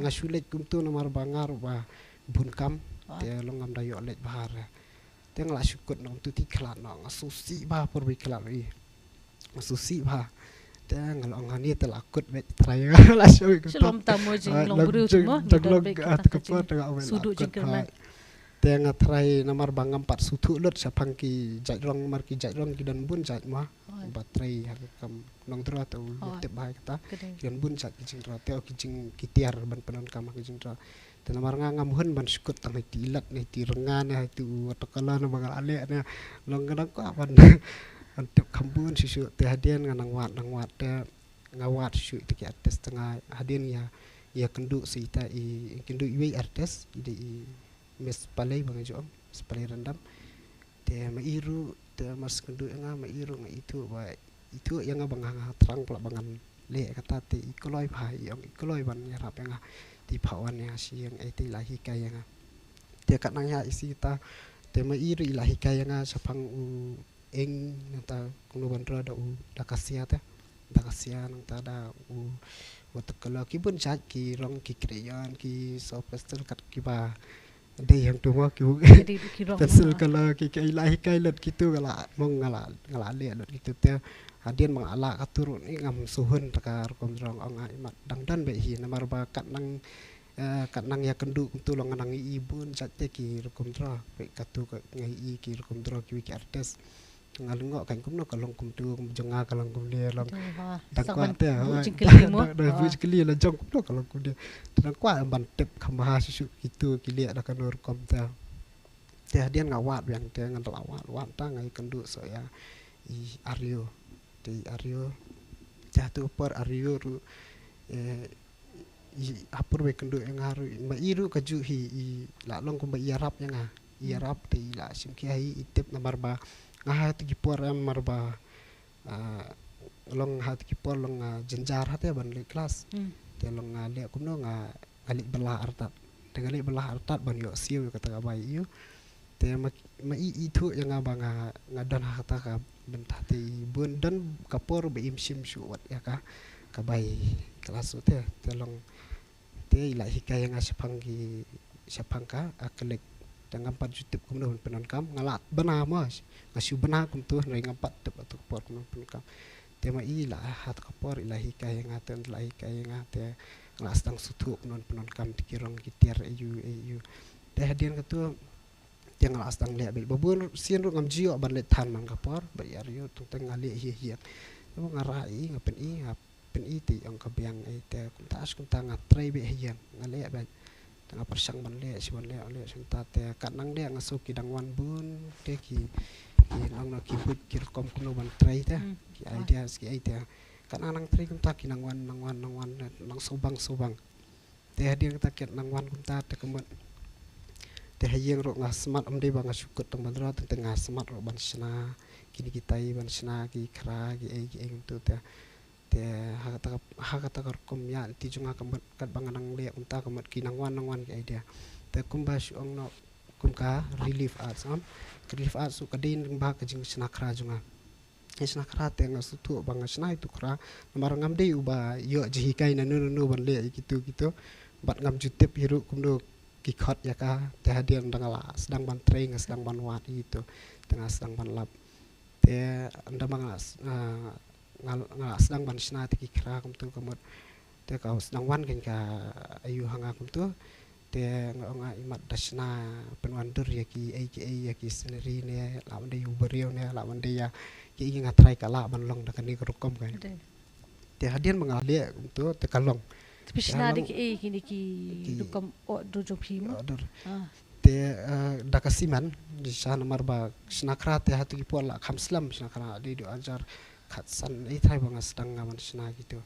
nga shu leit kumtu namar ba nga ruh ba bun kam. Te long ngam da ïoh leit bha re. Te nga la shu kut noh kumtu te i khlad noh, nga sngewsih bha por ba i khlad noh i. Nga sngewsih bha. Te nga la ong hangne te la kut beit, trai nga la shu kut. Shalom tamo jinglong briew mo, dang long at ka por te nga ong la kut bha. Te nga trai namar ba ngam pat sngewthuh lut shaphang ki jait rong, namar ki jait rong ki don bun jait mo. Ba trai ha ka kam nongdraw te u tip bha ïa kata. Ki don bun jait ki jingdraw te, ki jing, ki tiar ban pyndonkam ha ki jingdraw. Te namar nga ngam hun ban shu kut tang ha iti i lad ne iti i rynga ne ha iti u watercolor ne ba nga la leh ne. Long nga nang kwah ban, ban tip kham bun shuh shuh. Te hadien nga nang wad, nang wad te nga wad shuh ïa ki artist te nga hadien ïa, ïa kynduh sa ita i, kynduh iwei i artist, i dei i Miss Palei ba nga ju ong, Miss Palei Random. Te ma i ruh, te mar shu kynduh ïa nga, ma i ruh nga ithuh ba, ithuh ïa nga ba nga, nga thrang palat ba ngan leh kata te i kloi bha, i ong i kloi ban ïarap ïa nga. Te i phah wan ïa nga sha ïing, eh, te i la hikai ïa nga. Te kat nang ïa isi ta, te ma i ruh i la hikai ïa nga shaphang u ink nangta kumno ban draw da u, da ka sia te. Da ka sia nangta da u watercolor, ki bun jait ki rong, ki crayon, ki soft pastel, kat kiba dei hangtu mo, ki pencil color, ki, ki la hikai lut kitu, nga la, mong nga la, nga la leh lut kitu te. Hadien ba nga la lah katu ruh i ngam shu hun ta ka rukom draw, nga ong ai mat dang don beit hi namar ba kat nang, eh, kat nang ïa kynduh kumtu long nga nang i bun jait te ki rukom draw, beit katu ka nga i ki rukom draw kiwei ki artist. Nga lyngngoh kan kumno ka long kumtu, kum jong nga ka long kumne, long. Dang kwah te, dang buh jingkylli la jong kumno ka long kumne. Te dang kwah ban tip kham bha shuh shuh kitu ki leh da kano rukom te. Te hadien nga wad biang te, nga la wad, wad ta nga ïakynduh sa ïa i Aryo. Te i Aryo, te ha tu por Aryo ruh, eh, i ha por ba i kynduh ïa nga ruh, ma i ruh kajuh hi, i la long kumba i ïarap ïa nga. I ïarap te i la shim khia hi, i tip namar ba nga ha tu ki por em namar ba, ah, long ha tu ki por long, ah, jynjar ha te ban leit klas. Te long nga leh kumno nga, nga leit bylla artat. Te nga leit bylla artat ban ïoh siew ïa kata ka bai ïa u. Te ma, ma i ithuh ïa nga ba nga, nga don ha kata ka bynta te i bun don ka por ba im shim shuh wat ïa ka, ka bai klas u te, te long te i la hikai ïa nga shaphang ki, shaphang ka acrylic. Te ngam pat ju tip kumno ban pyndonkam, nga la bna mo, nga shu bna kumtu hynrei ngam pat tip ha tu ka por kumno ban pyndonkam. Te ma i la ha tu ka por i la hikai ïa nga te, la hikai ïa nga te, nga la sdang sngewthuh kumno ban pyndonkam te ki rong ki tiar aïu aïu. Te hadien katu te nga la sdang leh beit. Ba bun sien ruh ngam ju ïoh ban leit than man ka por, ba i Aryo teng teng nga leh hi hi. Te ba nga rah i, nga pyni, nga pyni te i ong ka biang ei te kumta, kumta nga trei beit hi ïeng, nga leh beit. Te nga pyrshang ban leh, shi ban leh, leh shi kumta te kat nang leh nga sngew ki dang wan bun te ki, ki nang na ki buit ki rukom kumno ban trei te. Ki ideas ki ei te. Kat nang nang trei kumta ki nang wan, nang wan, nang wan, nang sngewbang, sngewbang. Te hadien kata kat nang wan kumta te ka mut. Te ha ïing ruh nga smat, ym dei ba nga shu kut tang ban rot, te nga smat ruh ban shna kine kitai, ban shna ki khra, ki ei, ki ei kumtu te. Te ha kata ka, ha kata ka rukom ïa lynti jong nga ka mut katba nga nang leh kumta ka mut ki nang wan, nang wan ki idea. Te kumba shu ong noh kum ka relief arts, em. Ka relief arts ruh ka dei lyngba ka jingshna khra jong nga. Ïa shna khra te nga sngewthuh ba nga shna ïa tu khra. Namar ngam dei uba ïoh jinghikai na nu nu nu ban leh ïa kitu kitu. Bad ngam ju tip hi ruh kumno ki khot ïa ka. Te hadien da nga la sdang ban trei, nga sdang ban wad ïa kitu. Te nga sdang ban lap. Te ynda ma nga la s-, ah, nga, nga la sdang ban shna te ki khra kumtu ka mut. Te ka sdang wan kein ka aïu ha nga kumtu. Te nga ong nga imat da shna pynwandur ïa ki ei ki ei, ïa ki scenery ne, la wan dei u briew ne, la wan dei ïa ki ei, nga trai ka lah ban long da kane ka rukom kein. Te hadien ma nga leh kumtu te ka long. Te phi shna da ki ei kine ki rukom order jong phi mo? Te, eh, da ka simen, sha namar ba shna khra te ha tu ki por la kham slem shna khra, dei du hajar khatsan, eh, tharai ba nga sdang nga ban shna kitu.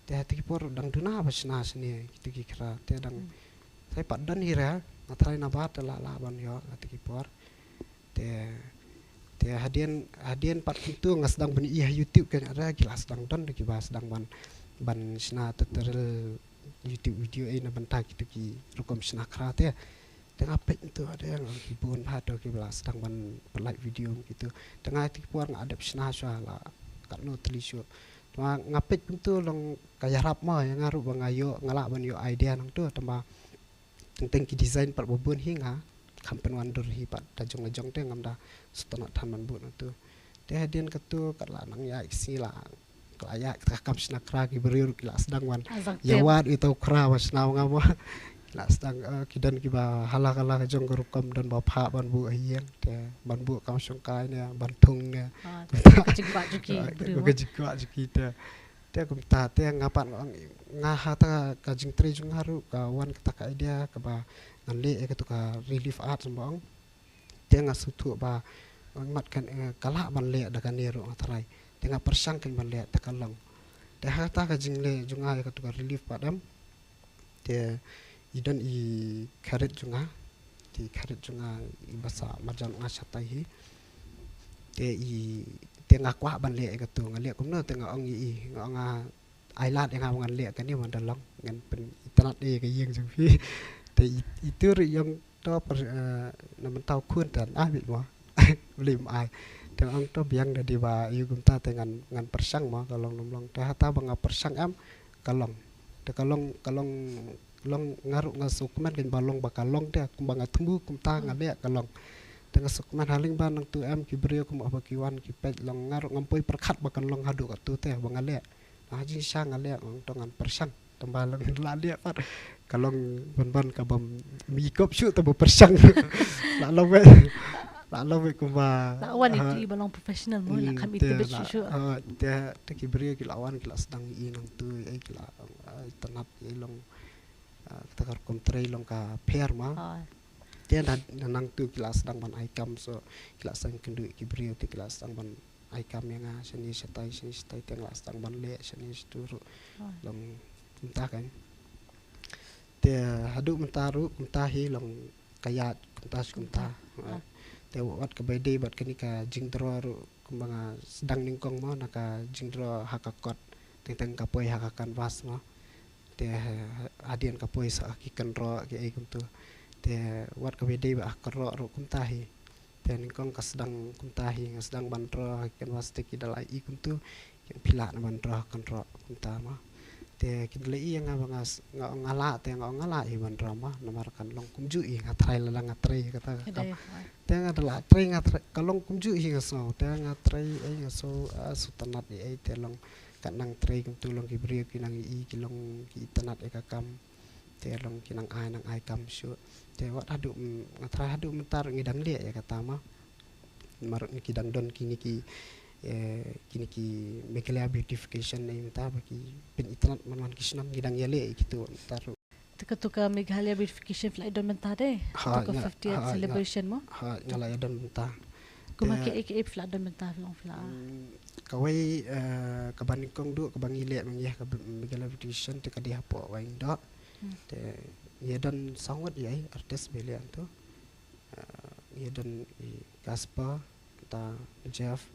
Te ha kito ki por dang duna ba shna shane kitu ki khra. Te dang, hmm, tharai pat don hi re, nga tharai naba te lah lah ban ïoh ha kito ki por. Te, te hadien, hadien pat kumtu nga sdang ban ïohi ha YouTube kan, ada ki la sdang don kiba sdang ban, ban shna tutorial YouTube video, eh, na bynta kitu ki rukom shna khra te. Te nga peit kumtu ada nga ong ki bun bha to kiba la sdang ban pynlait video kitu. Te nga ha kito ki por nga dep shna shuwa la katno tylli shuh. Te nga peit kumtu long ka ïarap mo ïa nga ruh ba nga ïoh, nga lah ban ïoh idea nangtu. Te ma teng teng ki design pat ba bun hi nga kham pynwandur hi pat, da jong la jong te ngam da sngewtynnat than ban buh nangtu. Te hadien katu kat la nang ïaid ki sngi la, kat la ïaid ka kam shna khra, ki briew ruh ki la sdang ban, ah, zang ïa tem, wad ïa uto u khra ba shna nga mo. Ki la sdang, eh, ki don kiba hala hala ka jong ka rukom, don ba phah ban buh ha ïing, te ban buh kam shongkai ne ban thung ne. Ah, ka jingkwah jong ki, ah, briew, ka jingkwah jong ki te. Te kumta te nga pat nga ong, nga ha kata ka jingtrei jong nga ruh ka wan kata ka idea kaba ngan leh ïa katu ka relief art sngewbha ong. Te nga sngewthuh ba, eh, mat kan, eh, ka lah ban leh da kane ruh nga tharai. Te nga pyrshang kan ban leh te ka long. Te ha kata ka jingleh jong nga ïa katu ka relief pat em, te i don i kharit jong nga. Te i kharit jong nga iba sah marjan nga shatai hi. Te i, te nga kwah ban leh ïa katu, nga leh kumno te nga ong ïa i, nga ong, ah, ai lad ïa nga ba ngan leh kane, man da long ngan pynitynnad ïa ka ïing jong phi. Te i, itu ruh i ong to par, eh, na mynta u khun te ai beit mo. Balei ym ai. Te nga ong to biang, da dei ba ïa kumta te ngan, ngan pyrshang mo, ka long lem long. Te hata ba nga pyrshang em ka long. Te ka long, ka long, long nga ruh nga sngewkmen kan ba long ba ka long te kumba nga thmu kumta nga leh ka long. Te nga sngewkmen ha lyngba nangtu em ki briew kumba ki wan ki peit long, nga ruh ngam poi pyrkhat ba kan long haduh katu te ba nga leh. Ha jingshisha nga leh nga ong to ngan pyrshang. Tang ba long la leh pat ka long ban ban ka bym ikop shuh, tang ba pyrshang. La long wei, la long wei kumba la wan, ah, itu i ba long professional mo, la, hmm, kham te itbit la shuh shuh. Ah, te, te ki briew ki la wan ki la sdang i nangtu, eh, ki la, ah, itynnad i long, ah, kata ka rukom trei long ka pher ma. Ah. Te na, na nangtu ki la sdang ban ai kam, so ki la sdang kynduh ki briew te ki la sdang ban ai kam ïa nga shane shatai, shane shatai, te nga la sdang ban leh shane shatu ruh. Ah. Long kumta kan. Te haduh mynta ruh kumta hi long ka ïaid kumta shi kumta. Ah. Te wat kaba ïadei bad kane ka jingdraw ruh kumba nga sdang nyngkong mo, na ka jingdraw ha ka kot, teng teng ka poi ha ka canvas mo. Te hadien ka poi sa ki kynroh ki ei kumtu. Te wat kaba ïadei bad ha ka kynroh ruh kumta hi. Te nyngkong ka sdang kumta hi, nga sdang ban draw ha ki canvas te ki da la i kumtu, ki ong phi lah ne ban draw ha ka kynroh kumta mo. Te ki da la i ïa nga ba nga s-, nga ong nga lah, te nga ong nga lah hi ban draw mo, namar kan long kumjuh hi, nga tharai lada nga trei kata ka kam. Te nga da la trei, nga tharai ka long kumjuh hi nga sngew, te nga trei ei nga sngew, ah, sngewtynnad ei ei te long, kat nang trei kumtu long ki briew ki nang i, ki long ki itynnad ïa ka kam. Te long ki nang ai, nang ai kam shuh. Te wat haduh, mm, nga tharai haduh mynta ruh ngi dang leh ïa kata ma. Namar ruh ngi ki dang don kine ki, eh, kine ki Meghalaya Beautification ne mynta ba ki pynitynnad man man ki shnong, ngi dang ïaleh ïa kitu mynta ruh. Te katu ka Meghalaya Beautification phi la don mynta de? Ha, katu ka fiftieth celebration mo? Ha, nga la ïa don mynta. Kumba kaei kaei phi la don mynta, phi long phi la? Mm, kawei, eh, kaba nyngkong duh kaba ngi leh ma ngi ha ka Meghalaya Beautification te ka dei hapoh Wahingdoh. Hmm. Te ïa don saw ngut ïa i artist ba ïaleh hangtu. Ah, ïa don i Casper, ta Jeff,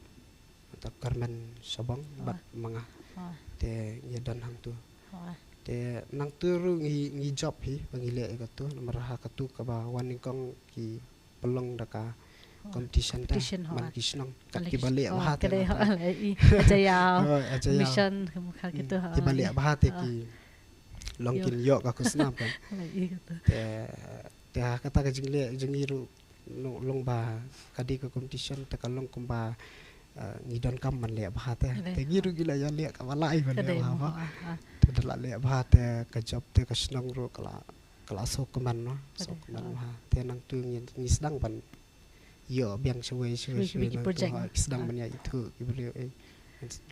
ta Carmen Shabong, ah, bad ma nga. Ah. Te ïa don hangtu. Ah. Te nangtu ruh ngi, ngi jop hi ba ngi leh ïa katu, namar ha katu kaba wan nyngkong ki pynlong da ka, oh, competition te, competition, man ki shnong. Kat kiba leh bha te, ka dei, ha, la i Ajaya, oh, Ajaya. Mission, ka kitu, hmm, ha. Kiba leh bha te ki long kin ïoh ka khusnam kan. La i kata. Te, te ha kata ka jingleh jong ngi ruh long, long ba ka dei ka competition te ka long kumba, eh, ngi donkam ban leh bha te. Te ngi ruh ngi la ïaleh kaba la i ban leh bha, ha. Te da la leh bha te ka jop te ka shnong ruh ka la, ka la sngewkmen noh, sngewkmen bha. Te nangtu ngi, ngi sdang ban ïoh biang shawei shawei shawei ki project, ha, ngi sdang ban ïa ithuh ki briew, eh.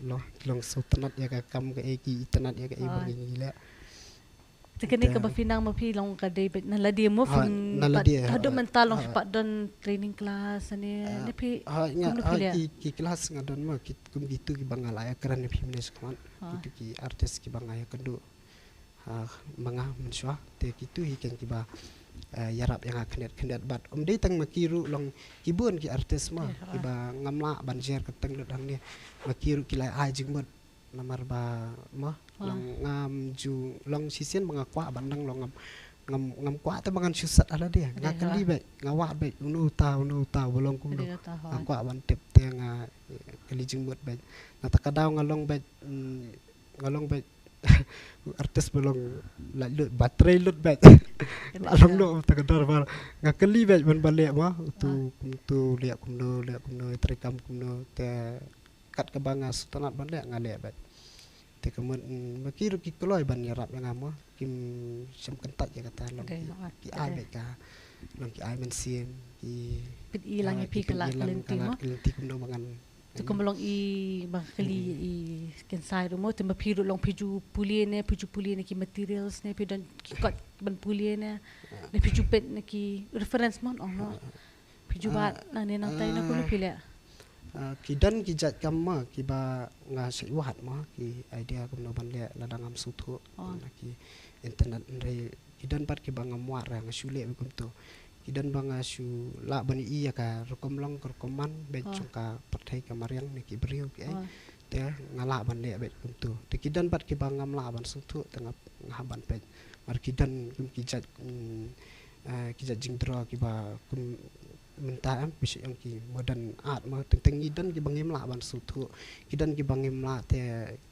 Long, long sngewtynnad ïa ka kam kaei, ki itynnad ïa kaei ba ngi leh. Te kane kaba phi nang ma phi long ka dei beit na lade mo, phi na lade, haduh mynta long phi pat don training class ne, ne phi, ha nga, kumno phi leh? Ki, ki class nga don ma ki, kum kitu kiba nga la ïakren ne phi mynne shakhmat. Kitu ki artist kiba nga ïakynduh, ha, ma nga mynshuwa, te kitu hi ken kiba, eh, ïarap ïa nga khyndiat khyndiat bad ym dei tang ma ki ruh, long ki bun ki artist ma kiba ngam lah ban jer kyrteng lut hangne, ma ki ruh ki la ai jingmut. Namar ba mo, long ngam ju, long shisien ba nga kwah ban dang long ngam, ngam, ngam kwah te ba ngan shu sat ha lade. Nga kylli beit, nga wad beit, uno uta, uno uta, ba long kumno. Nga kwah ban tip te nga, eh, kylli jingmut beit. Na kata ka daw nga long beit, mm, nga long beit artist ba long laitluid, ba trei lut beit. La long noh ta ka dor ba nga kylli beit ban ba leh mo, utu, utu leh kumno, leh kumno, treikam kumno, te kat kaba nga sngewtynnat ban leh nga leh beit. Te ka mut, mm, ma ki ruh ki kloi ban ïarap ïa nga mo, kim shym kyntait ïa kata, long ki ai beit ka, long ki ai mynsiem, ki pynïalang ïa phi ka lad ka lynti mo. Kumno ba ngan. Te kumba long i ba kylli i Kynsai ruh mo, te ma phi ruh long phi ju pule ne, phi ju pule ne ki materials ne, phi don ki kot ban pule ne, ne phi ju peit ne ki reference mo, ong no. Phi ju wad nangne nangtai na kumno phi leh? Ah, ki don ki jait kam ma kiba nga shait wad ma, ki idea kumno ban leh lada ngam sngewthuh. Na ki internet, hynrei ki don pat kiba ngam wad re, nga shu leh beit kumto. Ki don ba nga shu lah ban ïohi ïa ka rukom long ka rukom man beit jong ka pyrthei ka mariang ne ki briew ki ei. Te nga lah ban leh beit kumto. Te ki don pat kiba ngam lah ban sngewthuh te nga, nga hap ban peit. Mar ki don kum ki jait, mm, eh, ki jait jingdraw kiba kum mynta em, phi shu ong ki modern art ma, teng teng ngi don kiba ngim lah ban sngewthuh, ki don kiba ngim lah te,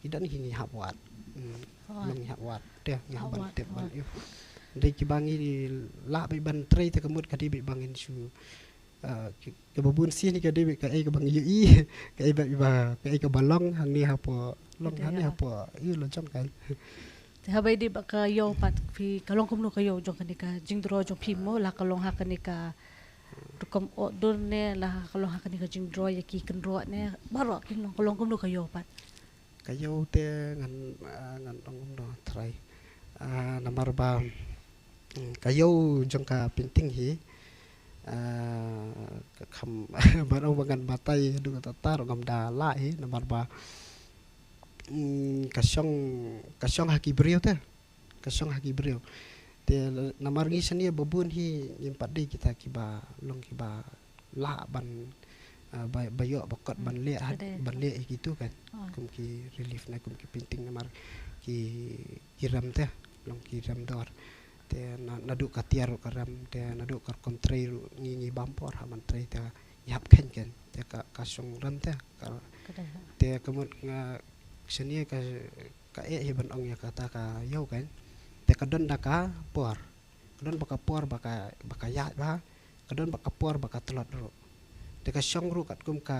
ki don hi ngi hap wad. Hmm. Long ngi hap wad te, ngi hap ban tip ban ïoh. Dei kiba ngi lah beit ban trei te ka mut ka dei beit ba ngin shu, eh, ki, kaba bun sien ka dei beit kaei kaba ngi ïohi, kaei ba, ba, kaei kaba long hangne hapoh, long hangne hapoh ïoh la jong kan. Te haba ïadei bad ka ïew pat phi, ka long kumno ka ïew jong kane ka jingdraw jong phi mo, la ka long ha kane ka rukom outdoor ne, la ka long ha kane ka jingdraw ïa ki kynroh ne, baroh ki long, ka long kumno ka ïew pat? Ka ïew te ngan, ah, ngan ong kumno trai. Ah, namar ba, mm, ka ïew jong ka painting hi, ah, ka kham, ban ong ba ngan batai haduh katta katta ruh ngam da lah hi, namar ba mm, ka shong, ka shong ha ki briew te. Ka shong ha ki briew. Te namar ngi shane ba bun hi ngim pat dei kita kiba long kiba lah ban, ah, ba, ba ïoh ba kot ban leh, ban leh hi kitu kan. Kum ki relief ne kum ki painting namar ki, ki rem te. Long ki rem dor. Te na, naduh ka tiar ruh ka rem, te naduh ka rukom trei ruh ngi, ngi bam por ha ban trei te ngi hap kheiñ kan. Te ka, ka shong rem te ka, te ka mut nga shane ka, ka eh hi ban ong ïa kata ka ïew kan. Te ka don da ka por. Ka don ba ka por ba ka, ba ka ïaid bha. Ka don ba ka por ba ka tlot ruh. Te ka shong ruh katkum ka,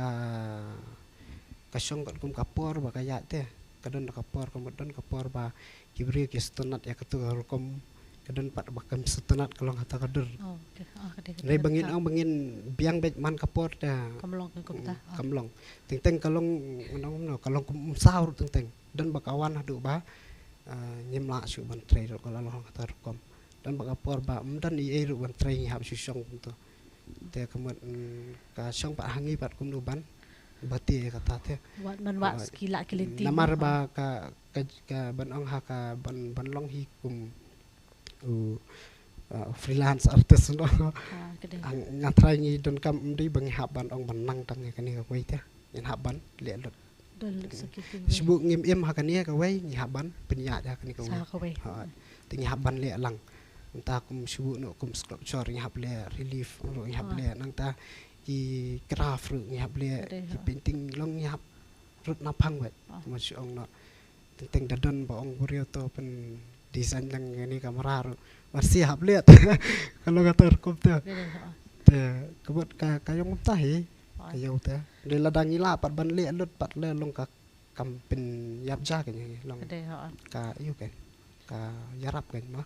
ka shong katkum ka por ba ka ïaid te. Ka don da ka por, ka mut don ka por ba ki briew ki sngewtynnat ïa katu ka rukom, ka don pat ba kam sngewtynnat ka long hata ka dur. Oh, okay. Oh, ka dei ka. Hynrei ba ngin ong ba ngin biang beit man ka por te kam long. Teng teng ka long, ngan ong kumno, ka long kum umsaw ruh teng teng. Don ba ka wan haduh ba, ah, ngim lah shuh ban trei ruh ka la long hata ka rukom. Don ba ka por ba ym don ei ei ruh ban trei ngi hap shu shong kumto. Te ka mut, mm, ka shong pat ha ngi pat kumno ban batai ïa kata te. Wat man wat ki lah ki lynti namar ba ka, ka, ka ban ong ha ka ban, ban long hi kum u, uh, freelance artist no. Ah, ka dei. Nga trai ngi donkam ym dei ba ngi hap ban ong ban nang tang ïa kane kawei te. Ngin hap ban leh lut. Shu buh ngim im ha kane kawei ngi hap ban pynïaid ha kane kawei. Te ngi hap ban leh lang. Nangta kum shu buh noh kum sculpture ngi hap leh, relief ruh ngi hap leh, nangta ki craft ruh ngi hap leh, ki painting long ngi hap rut na phang wei. Mo shu ong noh. Teng teng da don ba ong briew to pyn design lang kane ka kamra ruh. Mar shu hap leh. Ka long kata rukom te. Te ka mut ka, ka ïong kumta hi. Ka ïong te. Dei lada ngi lah pat ban leh lut pat leh long ka kam pynïap ja ka ngi long. Ka ïu ka. Ka ïarap ka ma.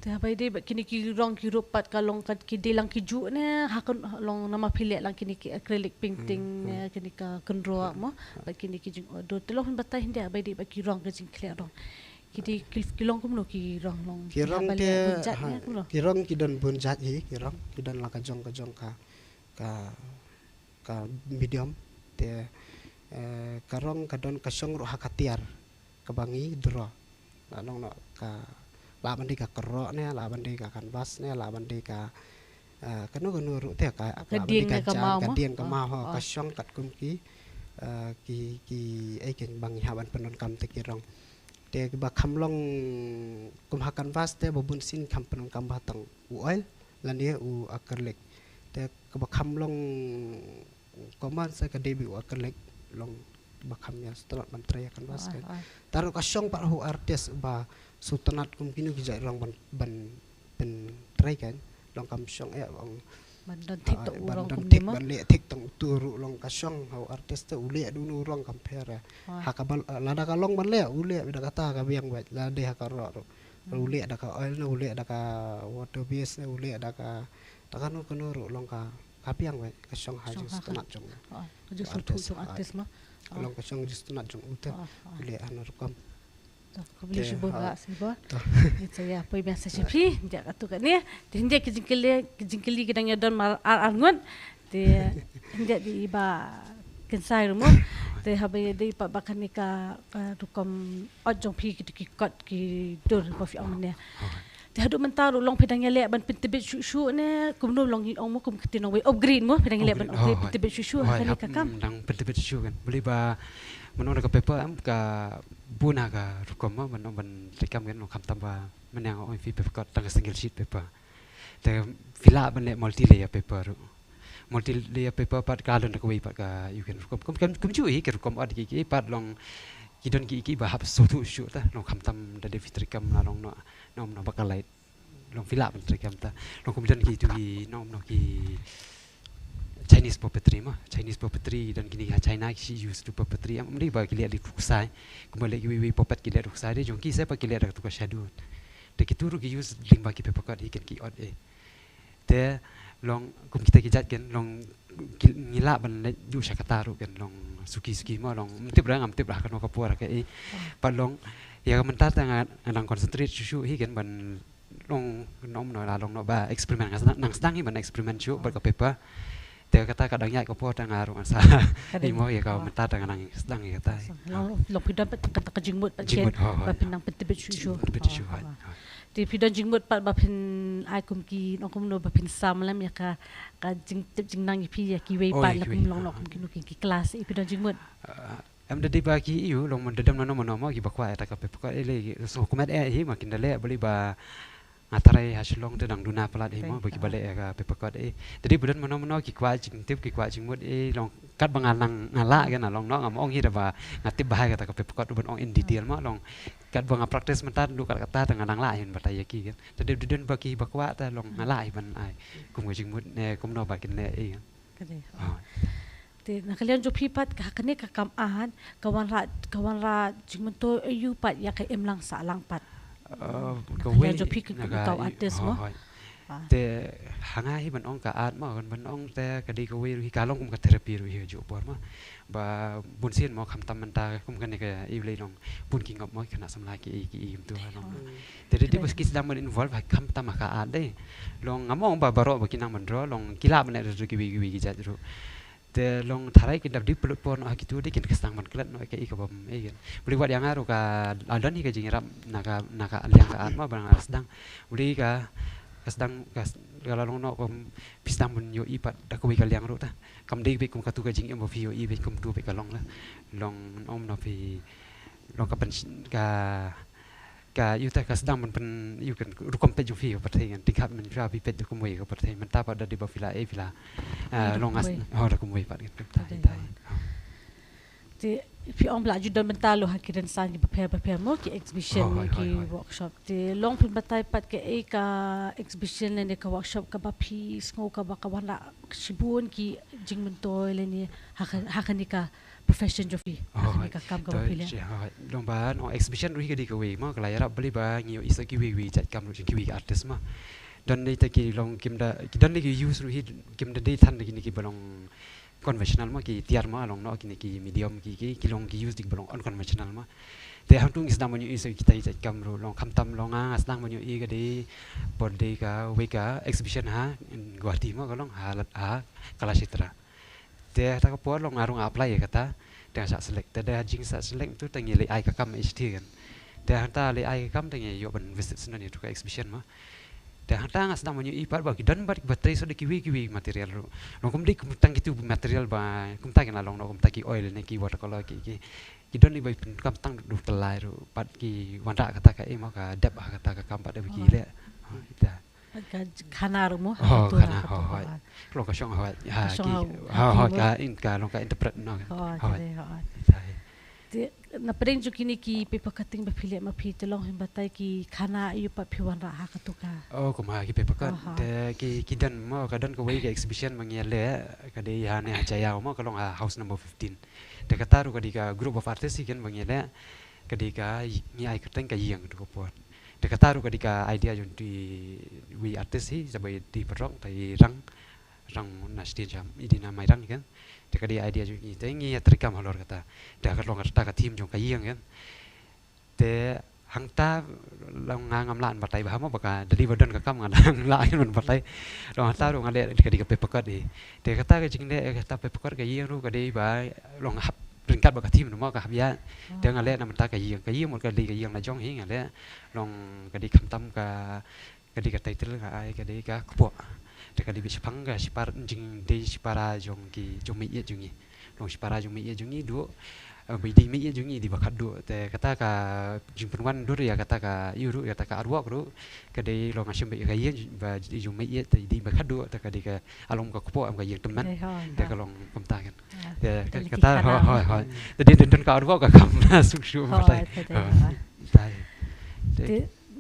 Te haba ïadei bad kine ki rong ki rup pat ka long ka ki dei lang ki juh ne ha ka long namar phi leh lang kine ki acrylic painting ne kine ka kynroh mo. Bad kine ki jing outdoor te long phin batai hynrei haba ïadei bad ki rong ka jingkhleh rong. Ki dei ki, ki long kumno ki rong, long ki rong ha ba leh bun jait ha, ne kumno? Ki rong ki don bun jait hi, ki rong ki don la ka jong ka jong ka, ka, ka medium. Te, eh, ka rong ka don ka shong ruh ha ka tiar kaba ngi draw. La long noh ka, lah ban dei ka kyrroh ne, lah ban dei ka canvas ne, lah ban dei ka, eh, kano kano ruh te ka, ka lah ban dei dieng ka ne ka jan, maw ka mo? Dieng ka maw, ho, ka shong katkum ki, eh, ki, ki, eh, kiba ngi hap ban pyndonkam te ki rong. Te kaba kham long kum ha canvas te ba bun sien kham pyndonkam ba tang u oil lane u acrylic. Te kaba kham long common sa ka dei beit u acrylic, long ba kham ïa sngewtynnat ban trei ïa canvas kan. Te ruh ka shong pat ha u artist ba sngewtynnat kum kino ki jait rong ban, ban pyntrei kan, long kam shong eh, long ban don thik tang u rong kum ne mo, ban leh thik tang uto ruh, long ka shong ha u artist te u leh da uno u rong kam pher eh. Ha kaba, eh, lada ka long ban leh u leh beit da kata ka biang beit, lada dei ha ka roh ruh u leh da ka oil ne, u leh da ka water base ne, u leh da ka, da kano kano ruh, long ka, ka biang beit, ka shong ha jingsngewtynnat jong u artist, long ka shong jingsngewtynnat jong u te u leh hano rukom. To, khublei shibun, Bah Sibor. Ngi sa ïa poi biang sa sha phi, ynda katto katne. Te ynda ki jingkylli, ki jingkylli ki dang ïa don mar ar ar ngut. Te ynda dei ba kynsai ruh mo. Te haba ïa dei pat ba kane ka, ka rukom ot jong phi, kito ki kot ki dur ba phi ong mynne. Te haduh mynta ruh long phi dang ïaleh ban pyntbit shuh shuh ne kumno, long ong mo kum kti nongwei upgrade mo, phi dang ïaleh ban upgrade, pyntbit shuh shuh ha kane ka kam? Dang pyntbit shuh shuh kan. Balei ba mynno da ka paper em ka bun ha ka rukom mo, mynno ban treikam kan, long khamtam ba mynne nga ong ïa phi paper cut tang ka single sheet paper. Te phi lah ban leh multi layer paper ruh. Multi layer paper pat ka don da kawei pat ka, ïa kane rukom. Kum, kum, kumjuh hi ka rukom ot ki, ki pat long ki don ki, ki ba hap sngewthuh shuh ta, long khamtam da dei phi treikam la long noh, noh, noh ba ka light. Long phi lah ban treikam ta. Long kum don kitu ki, noh, noh ki Chinese puppetry mo. Chinese puppetry don kine ha China ki use tu puppetry. Em dei ba ki leh da tu ksai. Kumba leh kiwei wei puppet ki leh da tu ksai, dei jong ki sa pat ki leh da tu ka shadow. Te kitu ruh ki use lyngba ki paper cut hi kan ki ot eh. Te long kum kita ki jait kan, long ki, ngi lah ban leit duh sha kata ruh kan, long suki suki mo, long ym tip ra, ngam tip ra kano ka por ka eh. Pat long ïa ka mynta te nga, nga dang concentrate shuh shuh hi kan ban long, noh, noh, la long noh ba experiment, nga sdang, nang sdang hi ban experiment shuh bad ka paper. Te kata ka dang ïaid ka por te nga ruh ngan sa ïa mo, ïa ka mynta te nga nang sdang ïa kata. Long, long phi don pat kata ka jingmut pat, jingmut, ba phin nang pyntbit shuh shuh. Pyntbit shuh shuh. Te phi don jingmut pat ba phin ai kum ki, nong kumno ba phin sam lem ïa ka, ka jingtip jingnang ïa phi ïa kiwei pat, la kum long noh kum kino ki, ki class, eh, phi don jingmut? Em da dei ba ki ïoh long, man da don mano mano mo kiba kwah ïa ta ka paper cut, eh, lei, so kumne eh hi ma kin da leh, balei ba nga tharai ha Shillong te dang duna palat hi mo ba kiba leh ïa ka paper cut, eh. Da dei ba don mano mano ki kwah jingtip, ki kwah jingmut, eh, long katba nga nang, nga lah kan, long noh, ngam ong hi da ba nga tip bha ïa kata ka paper cut ban ong in detail mo, long katba nga practice mynta duh kat kata te nga nang lah hi ban batai ïa ki kan. Da dei ba don ba kiba kwah te long nga lah hi ban ai kum ka jingmut ne kumno ba kin leh, eh. Te na ka liang jong phi pat ha kane ka kam art ka wanrah, ka wanrah jingmyntoi aïu pat ïa ka imlang sahlang pat? Na ka liang jong phi kum uta u artist mo. Te ha nga hi ban ong ka art mo, kan ban ong te ka dei kawei ruh hi, ka long kum ka therapy ruh hi ha juh por mo. Ba bun sien mo khamtam mynta kum kane ka, ïa u lei long bun ki ngop mo, ki khynnah samla ki, ki, ki im tu ha long. Te dei, dei ba ki sdang ban involve ha khamtam ha ka art dei. Long ngam ong ba baroh ba ki nang ban draw, long ki lah ban leh ruh kiwei kiwei ki jait ruh. Te long tharai kin dap dei pynlut por noh ha kitu dei kin ka sdang ban klet noh ïa kaei kabym, eh, kan. Balei wat ïa nga ruh ka la don hi ka jingïarap na ka, na ka liang ka art mo ba nga sdang. Balei ka, ka sdang ka, ka la long noh kum phi sdang ban ïohi pat da kawei ka liang ruh ta. Kam dei beit kum katu ka jingim ba phi ïohi beit kumtu beit ka long la. Long ym noh phi long ka pyn, ka ka ïa uta ka sdang ban pyn, ïa kan rukom peit jong phi ka pyrthei kan, tyngkhat mynta phi peit da kumwei ka pyrthei, mynta pat da dei ba phi la, eh, phi la, eh, long as, ho, da kumwei pat kan, tai, tai. Te phi ong ba la ju don mynta lo ha ki rynsan kiba pher ba pher mo, ki exhibition ne ki workshop. Te long phin batai pat kaei ka exhibition ne ka workshop kaba phi sngew kaba ka wanrah shibun ki jingmyntoi lane ha ka, ha kane ka profession jong phi, ha kane ka kam kaba phi leh. Long ba, noh, exhibition ruh hi ka dei kawei mo, ka la ïarap balei ba ngi ïohi sa kiwei kiwei jait kam ruh jong kiwei ki artist mo. Don dei te ki long kim da, ki don dei ki use ruh hi kim da dei than da kine kiba long conventional mo, ki tiar mo, long noh kine ki medium ki, ki, ki long ki use dei kiba long unconventional mo. Te hangtu ngi sdang ban ïohi sa kita i jait kam ruh, long khamtam long nga, nga sdang ban ïohi ka dei por dei kawei ka exhibition ha Guwahati mo, ka long ha, ha Kalakshetra. Te hata ka por long nga ruh nga apply ïa kata, te nga shah select. Te da jing shah select tu te ngi leit ai ka kam H T kan. Te hata leit ai ka kam te ngi ïoh ban visit shen ïa tu ka exhibition mo. Te hangta nga sdang ban ïohi pat ba ki don bad kiba trei shuh da kiwei kiwei material ruh. Long kum dei kum tang kitu material ba kumta ki la long noh, kumta ki oil ne ki watercolor ki, ki, ki don dei ba pyndonkam tang du tylli ruh, bad ki wanrah kata ka, eh, mo, ka dep ha kata ka kam bad da ba ki leh. Oh, ita. Ka khana ruh mo, ha, oh, ka tur, khana, ha, ka tur, oh, hoi. Long ka shong hoi. Ha, ka shong ki, ha, ha, hoi, ki mo, ka in, ka long ka interpret noh. Oh, hoi. Te, hoi. Ita, hoi. Te, na pdeng jong kine ki paper cutting ba phi leh ma phi, te long hi batai ki khana aiu pat phi wanrah ha katu ka. Oh, kumba ki paper cut. Aha. Te ki, ki don mo, ka don kawei ka exhibition ba ngi leh, ka dei hangne ha Jaiaw mo, ka long ha house number fifteen. Te kata ruh ka dei ka group of artists hi kan ba ngi leh, ka dei ka, ngi ai kyrteng ka Ïing tu ka por. Te kata ruh ka dei ka idea jong tu iwei artist hi, sa ba i dei paralok, ta i Rang, Rang na sdien jam, i dei na Mairang kan. Te ka dei idea jong ngi, te ngi ïa treikam halor kata. Te ka long kata ka theme jong ka Ïing kan. Te hangta long nga ngam lah ban batai bha mo ba ka, da dei ba don ka kam nga dang lah ban batai. Long hangta ruh nga leh ka dei ka paper cut hi. Te kata ka jingleh kata paper cut ka Ïing ruh ka dei ba long hap ryngkat bad ka theme ruh mo, ka hap ïa. Te nga leh na mynta ka Ïing, ka Ïing mut ka dei ka ïing la jong hi nga leh. Long ka dei khamtam ka, ka dei ka title nga ai ka dei ka Kpoh. Te ka dei beit shaphang ka shipara, jingdei shipara jong ki, jong meiieit jong ngi. Long shipara jong meiieit jong ngi duh, eh, ba i dei meiieit jong ngi i dei ba khatduh. Te kata ka jingpynwan dur ïa kata ka, ïa ruh, ïa kata ka artwork ruh, ka dei long nga shim beit ïa ka ïing ba i dei jong meiieit, te i dei ba khatduh, te ka dei ka, ah, long ka Kpoh, em, ka ïing tymmen. Te ka long kumta kan. Te kata, hoi, hoi, hoi. Te dei don ka artwork ka kam na suk shu batai. Hoi, te dei, hoi. Te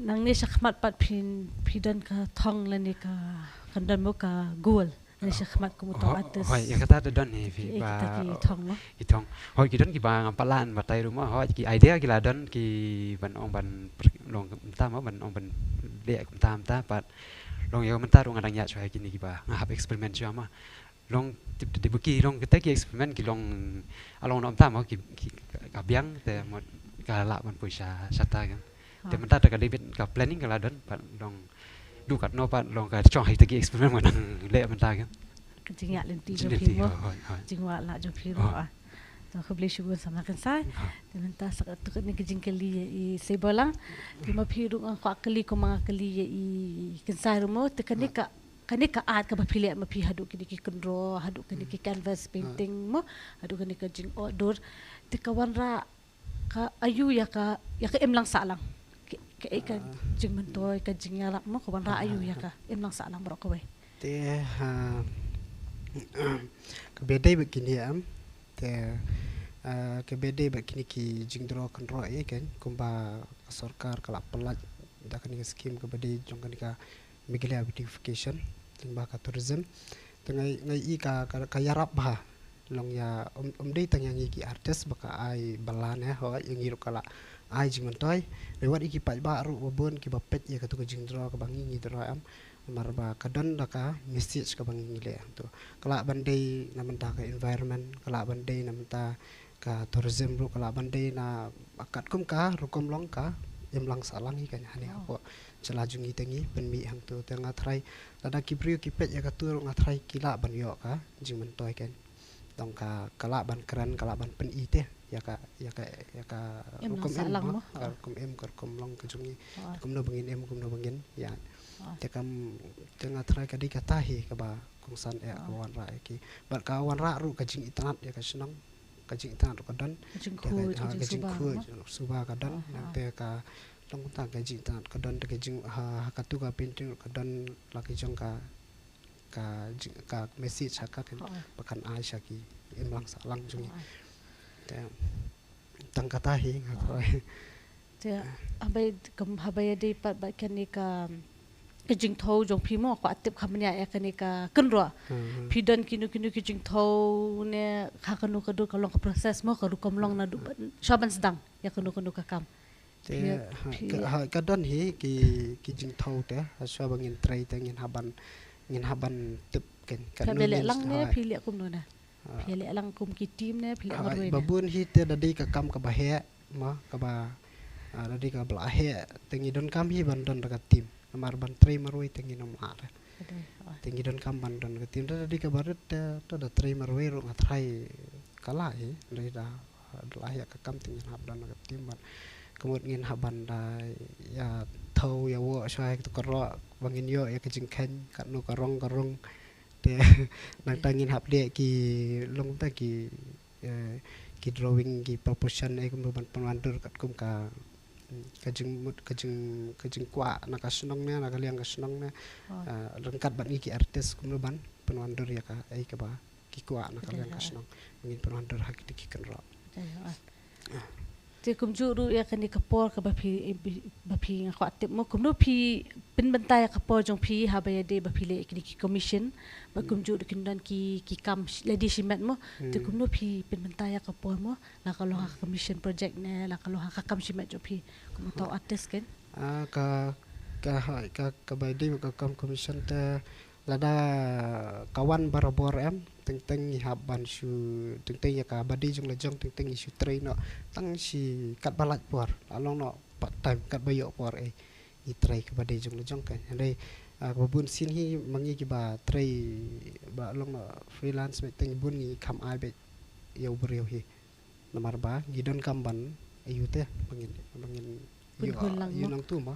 nangne shakhmat pat phi, phi don ka thong lane ka, kan don mo ka goal. Nangne shakhmat kum uto artist. Hoi, ïa kata te don hi phi ba. Kita ki thong mo. Ki thong. Hoi, ki don kiba ngam pat lah ban batai ruh mo. Hoi, ki idea ki la don ki ban ong ban pr-, long kumta mo, ban ong ban leh kumta kumta pat. Long ïa mynta ruh nga dang ïa shuwa kine kiba nga hap experiment shuwa mo. Long tip tip ki long kita ki experiment ki long, ah, long noh mynta mo ki, ki ka biang te mo ka lah ban poi sha, shata kan. Te mynta te ka dei beit ka planning ka la don pat long duh katno pat long ka shong ha kita ki experiment mo nang leh mynta kan. Ka jingïaid lynti jong phi mo. Hoi, hoi. Jingwad lah jong phi ruh, ah. To khublei shibun Samla Kynsai. Te mynta sa katto katne ka jingkylli ïa i Seiborlang. Te ma phi ruh nga kwah kylli kumba nga kylli ïa i Kynsai ruh mo, te kane ka, kane ka art kaba phi leh ma phi haduh kine ki kynroh, haduh kine ki canvas painting mo, haduh kine ki jingod dur. Te ka wanrah ka aiu ïa ka, ïa ka imlang sahlang. Ka, ka, ka jingmyntoi, ka jingïarap mo, ka wanrah aiu ïa ka imlang sahlang baroh kawei. Te, ha, kaba dei bad kine em. Te, ah, kaba dei bad kine ki jingdro kynroh ïa kan, kumba ka sorkar ka la pynlait da kane ka skim kaba dei jong kane ka Meghalaya beautification, tang ba ka tourism. Te ngai, ngai i ka, ka, ka ïarap bha. Long ïa, um, um dei tang ïa ngi ki artist ba ka ai bylla ne, hoi, ïa ngi ruh ka la ai jingmyntoi. Lewat i ki paidbah ruh ba bun kiba peit ïa katu ka jingdro kaba ngi ngi dro em. Namar ba ka don da ka message kaba ngi ngi leh hangtu. Ka lah ban dei na mynta ka environment, ka lah ban dei na mynta ka tourism ruh, ka lah ban dei na katkum ka rukom long ka imlang sahlang hi kan, hane hapoh jylla jong ngi te ngi pynmih hangtu. Te nga tharai lada ki briew ki peit ïa katu ruh nga tharai ki lah ban ïoh ka jingmyntoi kan. Dang ka, ka lah ban kren, ka lah ban pyni te ïa ka, ïa ka, ïa ka rukom im, ka rukom im, ka rukom long ka jong ngi. Kumno ba ngin im, kumno ba ngin ïaid. Te kam, te nga tharai ka dei kata hi kaba kongsan eh kaba wanrah ïa ki. Bad ka wanrah ruh ka jingitynnad ïa ka shnong, ka jingitynnad ruh ka don. Ka jingkhuid, ka jingsuba ka don. Nangta ka long kumta ka jingitynnad ka don, te ka jing, ha, ha katu ka painting ruh ka don la ki jong ka, ka jing, ka message ha ka kan, ba kan ai sha ki imlang sahlang jong ngi. Te tang kata hi nga tharai. Te haba, kam, haba ïadei pat bad kane ka, ka jingthew jong phi mo, kwah tip kham bniah ïa kane ka kynroh. Phi don kino kino ki jingthew ne ha kano ka dur, ka long ka process mo, ka rukom long naduh ban, shuwa ban sdang ïa kano kano ka kam. Te ha, ka, ha, ka don hi ki, ki jingthew te, ha shuwa ba ngin trei te ngin hap ban, ngin hap ban tip kan. Phi leh lang ne, phi leh kumno ne? Phi leh lang kum ki team ne, phi leh marwei ne? Ba bun hi te da dei ka kam kaba heh, ma kaba, ah, da dei kaba la heh, te ngi donkam hi ban don da ka team. Namar ban trei marwei te ngin ym lah re. Te ngi donkam ban don ka team. Da dei kaba rit te, te da trei marwei ruh nga tharai ka lah hi. Da dei da, ah, da la heh ka kam te ngin hap don ka team ban. Ka mut ngin hap ban da ïa thaw ïa woh shuwa ïa ka rong ba ngin ïoh ïa ka jingkheiñ katno ka rong ka rong. Te nangta ngin hap leh ki long ta ki, eh, ki drawing, ki proportion, eh, kumno ban pynwandur katkum ka, mm, ka jingmut, ka jing, ka jingkwah na ka shnong ne, na ka liang ka shnong ne. Ah, ryngkat bad ngi ki artist kumno ban pynwandur ïa ka, eh, kaba ki kwah na ka liang ka shnong. Ngin pynwandur ha kito ki kynroh. Te kumjuh ruh ïa kane ka por kaba phi, eh, bi-, ba phi nga kwah tip mo, kumno phi pynbynta ïa ka por jong phi haba ïadei ba phi leh kine ki commission, ba kumjuh ruh kin don ki, ki kam sh-, lady shimet mo. Te kumno phi pynbynta ïa ka por mo, la ka long ha ka commission project ne, la ka long ha ka kam shimet jong phi kum uta u artist kan? Ah, ka, ka, ha, ka, kaba ïadei ka kam commission te, lada ka wan barabor em, teng teng ngi hap ban shu, teng teng ïa kaba dei jong la jong, teng teng ngi shu trei noh tang shi katba lait por, la long noh part time katba ïoh por, eh, ngi trei kaba dei jong la jong kan. Hynrei, ah, kaba bun sien hi ma ngi kiba trei ba long noh freelance, bad teng bun ngi kham ai bad ïa u briew hi. Namar ba ngi donkam ban ïa u te ba ngin, ba ngin ïoh, ïoh nangtu ma.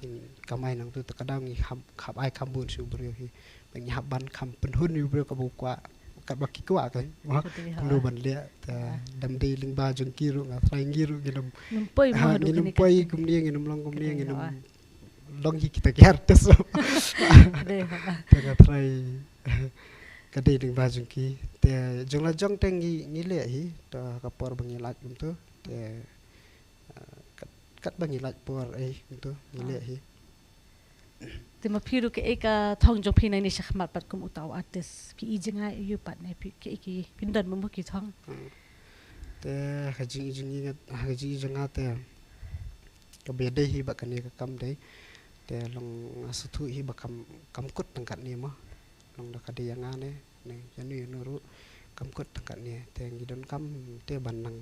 Ngin kamai nangtu, te ka daw ngi kham, kham ai kham bun sha u briew hi. Ba ngi hap ban kham pynhun ïa u briew kaba u kwah, katba ki kwah kan. Kumno ban leh te, dam dei lyngba jong ki ruh nga tharai ngi ruh ngin ym poi, ngin ym poi kumne, ngin ym long kumne, ngin ym long hi kita ki artist. Te nga tharai ka dei lyngba jong ki. Te jong la jong te ngi, ngi leh hi, te ka por ba ngi lait kumtu. Te, ah, kat, katba ngi lait por, eh, kumtu ngi leh hi. Te ma phi ruh kaei ka thong jong phi nangne shakhmat pat kum uta u artist? Phi i jngai ïa u pat ne phi, kaei ki, phin don mo ki thong? Te ha ka jing i jong nga, ha ka jing i jong nga te kaba ïadei hi bad kane ka kam dei, te long nga sngewthuh hi ba kam, kam kut tang katne mo. Long da ka dei ïa nga ne, ne ïa no ïa no ruh, kam kut tang katne. Te ngi donkam te ban nang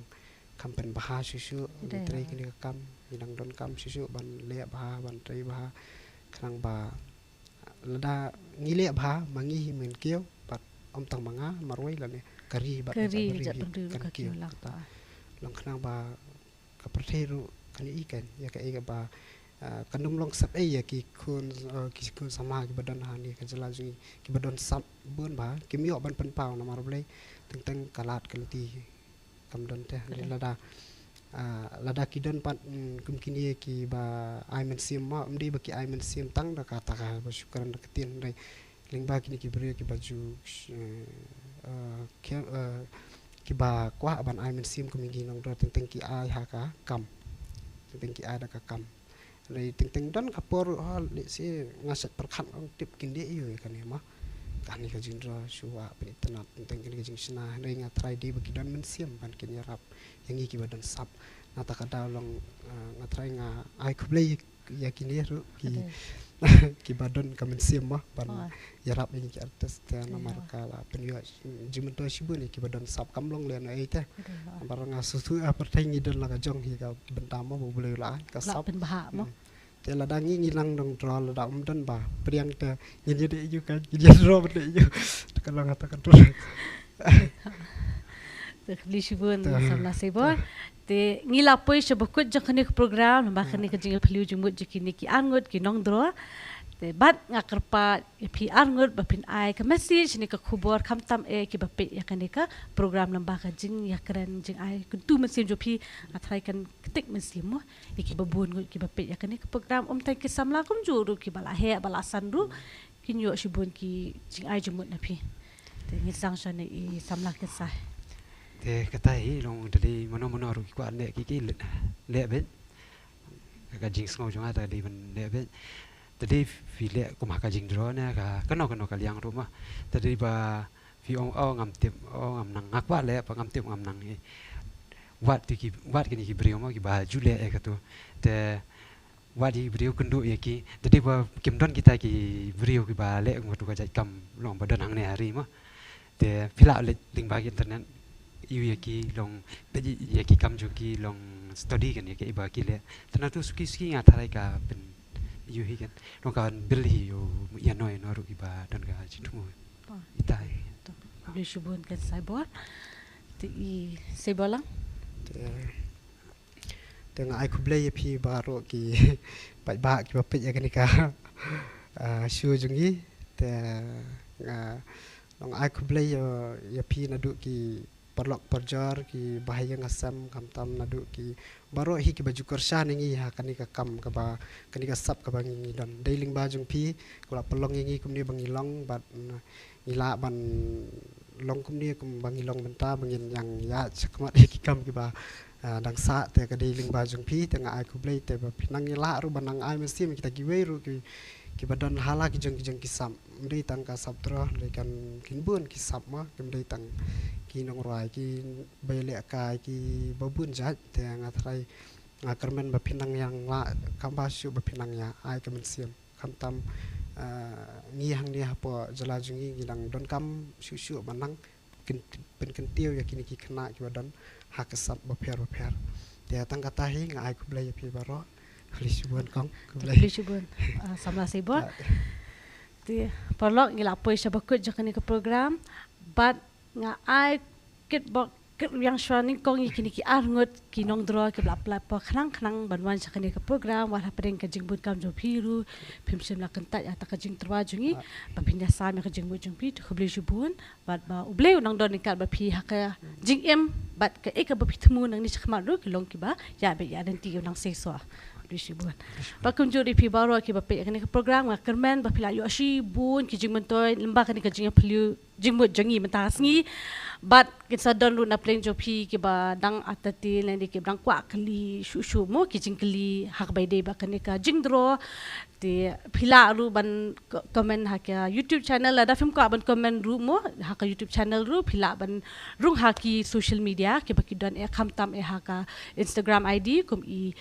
kham pynbha shuh shuh, ngi trei kane ka kam, ngi nang donkam shuh shuh ban leh bha, ban trei bha. Khnang ba lada ngi leh bha ma ngi hi, men kiew, bad ym tang ma nga, marwei lane ka ri bad ka ri kan kiew. Long khnang ba ka pyrthei ruh kan ïohi kan ïa kaei kaba, ah, kan ym long sap ei ïa ki khun, ah, ki khun samla kiba don ha kane ka jylla jong ngi, kiba don sap bun ba kim ïoh ban pynpaw namar balei, teng teng ka lad ka lynti kam don te. Lada, ah, lada ki don pat, mm, kum kine kiba ai mynsiem ma, ym dei ba ki ai mynsiem tang da kata kaba shu kren da ka ktien, hynrei lyngba kine ki briew kiba ju, eh, eh, ki, eh, kiba kwah ban ai mynsiem kum ki nongdro, teng teng ki ai ha ka kam. Teng teng ki ai da ka kam. Hynrei teng teng don ka por, oh, lehse si nga shet pyrkhat ong tip kin dei ïa u ïa kane ma. Kane ka jingdro shu wah pyn-itynnad, teng teng kane ka jingshna. Hynrei nga tharai dei ba ki don mynsiem ban kin ïarap ïa ngi kiba don sap. Na kata ka daw long, eh, nga tharai nga ai khublei ïa kine ruh ki, kiba don ka mynsiem mo ban ïarap ïa ngi ki artist, te namar ka la pynïoh jingmyntoi shibun ïa kiba don sap, kam long lehnohei te. Namar nga sngewthuh ha pyrthei ngi don la ka jong hi ka bynta mo ba U Blei u la ai ka sap. Te lada ngi ngi nang nongdro, lada ym don ba pdiang te ngin ïa dei ïa u ka, ngin ïa dro ba dei ïa u. Te ka long ha ta ka dur. Te khublei shibun samla Saibor. Te ngi la poi sha ba kut jong kane ka program, namar kane ka jingïaphylliew jingmut jong kine ki arngut ki nongdro. Te bad nga kyrpad ïa phi arngut ba phin ai ka message ne ka khubor khamtam eh kiba peit ïa kane ka program, namar ka jingïakren jingai kyntu mynsiem jong phi nga tharai kan ktik mynsiem mo ïa kiba bun ngut kiba peit ïa kane ka program, ym tang ki samla kumjuh ruh kiba la heh ba la san ruh kin ïoh shibun ki jingai jingmut na phi. Te ngin sdang shwa na i samla Kynsai. Te kata hi long da dei mano mano ruh ki kwah leh ki ki leh, leh beit. Ka jingsngew jong nga da dei ban leh beit. Da dei phi leh kum ha ka jingdro ne ka kano kano ka liang ruh ma. Da dei ba phi ong, oh, ngam tip, oh, ngam nang, nga kwah leh pa ngam tip ngam nang. Wat ki, wat kine ki briew mo kiba ju leh ïa katu. Te wat ïa ki briew kynduh ïa ki. Da dei ba kim don kita ki briew kiba leh kum katu ka jait kam long ba don hangne ha ri mo. Te phi lah leit lyngba ki internet, Ïa ki long, peit ïa ki kam jong ki long study kan ïa ki ba ki leh. Tang na tu suki suki nga tharai ka pyn ïa hi kan. Long ka bil hi ïa u ïa no ïa no ruh ki ba don ka jingthmu. Ita. Khublei shibun kan Saibor. Te i Saibor lang. Te nga ai khublei ïa phi baroh ki paidbah ki ba peit ïa kane ka show jong ngi. Te nga long ai khublei ïa phi naduh ki paralok parajor ki bahaïing hasem khamtam naduh ki baroh hi ki ba ju kyrshan ïa ngi ha kane ka kam kaba kane ka sap kaba ngi don. Dei lyngba jong phi ka la pynlong ïa ngi kumne ba ngi long bad ngi lah ban long kumne kumba ngi long mynta ba ngin ïang ïaid shakhmat ïa ki kam kiba dang sah. Te ka dei lyngba jong phi te nga ai khublei te ba phi nang ïa lah ruh ba nang ai mynsiem kita kiwei ruh ki kiba don ha la ki jong ki jong ki sap. Ym dei tang ka sap Dro, dei kan kin bun ki sap ma, ym dei tang ki nongrwai ki ba ïalehkai ki ba bun jait. Te nga tharai nga kyrmen ba phi nang ïang lah kaba shuh ba phi nang ïa ai ka mynsiem. Khamtam ngi hangne hapoh jylla jong ngi ngi dang donkam shuh shuh ba nang pynkyntiew ïa kine ki khynnah kiba don ha ka sap bapher bapher. Te tang kata hi nga ai khublei ïa phi baroh. Khublei shibun kong. Khublei shibun. Samla Saibor. Te paralok ngi la poi sha ba kut jong kane ka program bad nga ai kit bok kit riang shwa nyngkong ïa kine ki arngut ki nongdro kiba la pynlait por khnang khnang ban wan sha kane ka program. Wat hapdeng ka jingbun kam jong phi ruh phim shym la kyntait ïa kata ka jingtyrwa jong ngi. Ba phin ïasam ïa ka jingmut jong phi. Te khublei shibun. Bad ba U Blei u nang don ryngkat bad phi ha ka jingim bad kaei kaba phi thmu nangne shakhmat ruh ki long kiba ïa beit ïa lynti u nang seisoh. Khublei shibun. Bad kumjuh ruh ïa phi baroh kiba peit ïa kane ka program nga kyrmen ba phi la ïoh shibun ki jingmyntoi lyngba kane ka jingïaphylliew jingmut jong ngi mynta ka sngi. Bad kin sa don ruh na pdeng jong phi kiba dang entertain lane kiba dang kwah kylli shuh shuh mo ki jingkylli ha kaba ïadei bad kane ka jingdro. Te phi lah ruh ban comment ha ka YouTube channel lada phim kwah ban comment ruh mo ha ka YouTube channel ruh phi lah ban rung ha ki social media kiba ki don eh khamtam eh ha ka Instagram ID kum i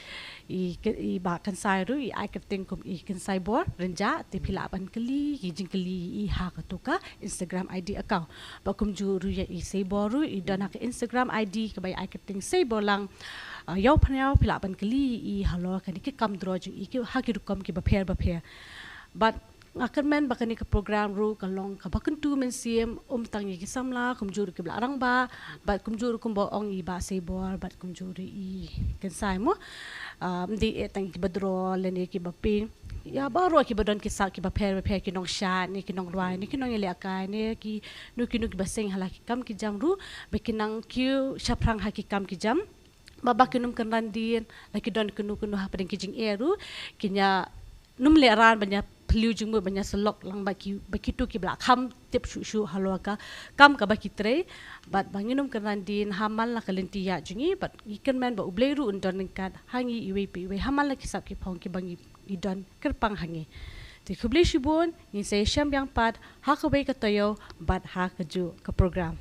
i Bah Kynsai ruh i ai kyrteng kum i Kynsai Bor Rynjah. Te phi lah ban kylli ki jingkylli i ha katu ka Instagram ID account. Bad kumjuh ruh ïa i Saibor ruh i don ha ka Instagram ID kaba i ai kyrteng Saibor lang. Ïaw phan ïaw phi lah ban kylli i halor kane ki kam dro jong i ha ki rukom kiba pher bapher. Bad nga kyrmen ba kane ka program ruh ka long kaba kyntu mynsiem ym tang ïa ki samla kumjuh ruh kiba la rangbah bad kumjuh ruh kumba ong i Bah Saibor bad kumjuh ruh i Kynsai mo. Ym dei eh tang kiba dro lane kiba pink ïa baroh kiba don ki sap kiba pher bapher ki nongshad ne ki nongrwai ne ki nongïalehkai ne ki nu ki nu kiba seng ha la ki kam ki jam ruh ba ki nang kiew shaphrang ha ki kam ki jam. Ba ba kin ym kynran dien la ki don kano kano hapdeng ki jingeh ruh kin ïa nym lehrain ban ïa phylliew jingmut ban ïa syllok lang ba ki ba kitu kiba la kham tip shuh shuh halor ka kam kaba ki trei. Bad ba ngin ym kynran dien ha man la ka lynti ïaid jong ngi bad ngi kyrmen ba U Blei ruh un don ryngkat ha ngi iwei pa iwei ha man la ki sap ki phong kiba ngi don kyrpang ha ngi. Te khublei shibun ngin sa ïashem biang pat ha kawei ka taïew bad ha kajuh ka program.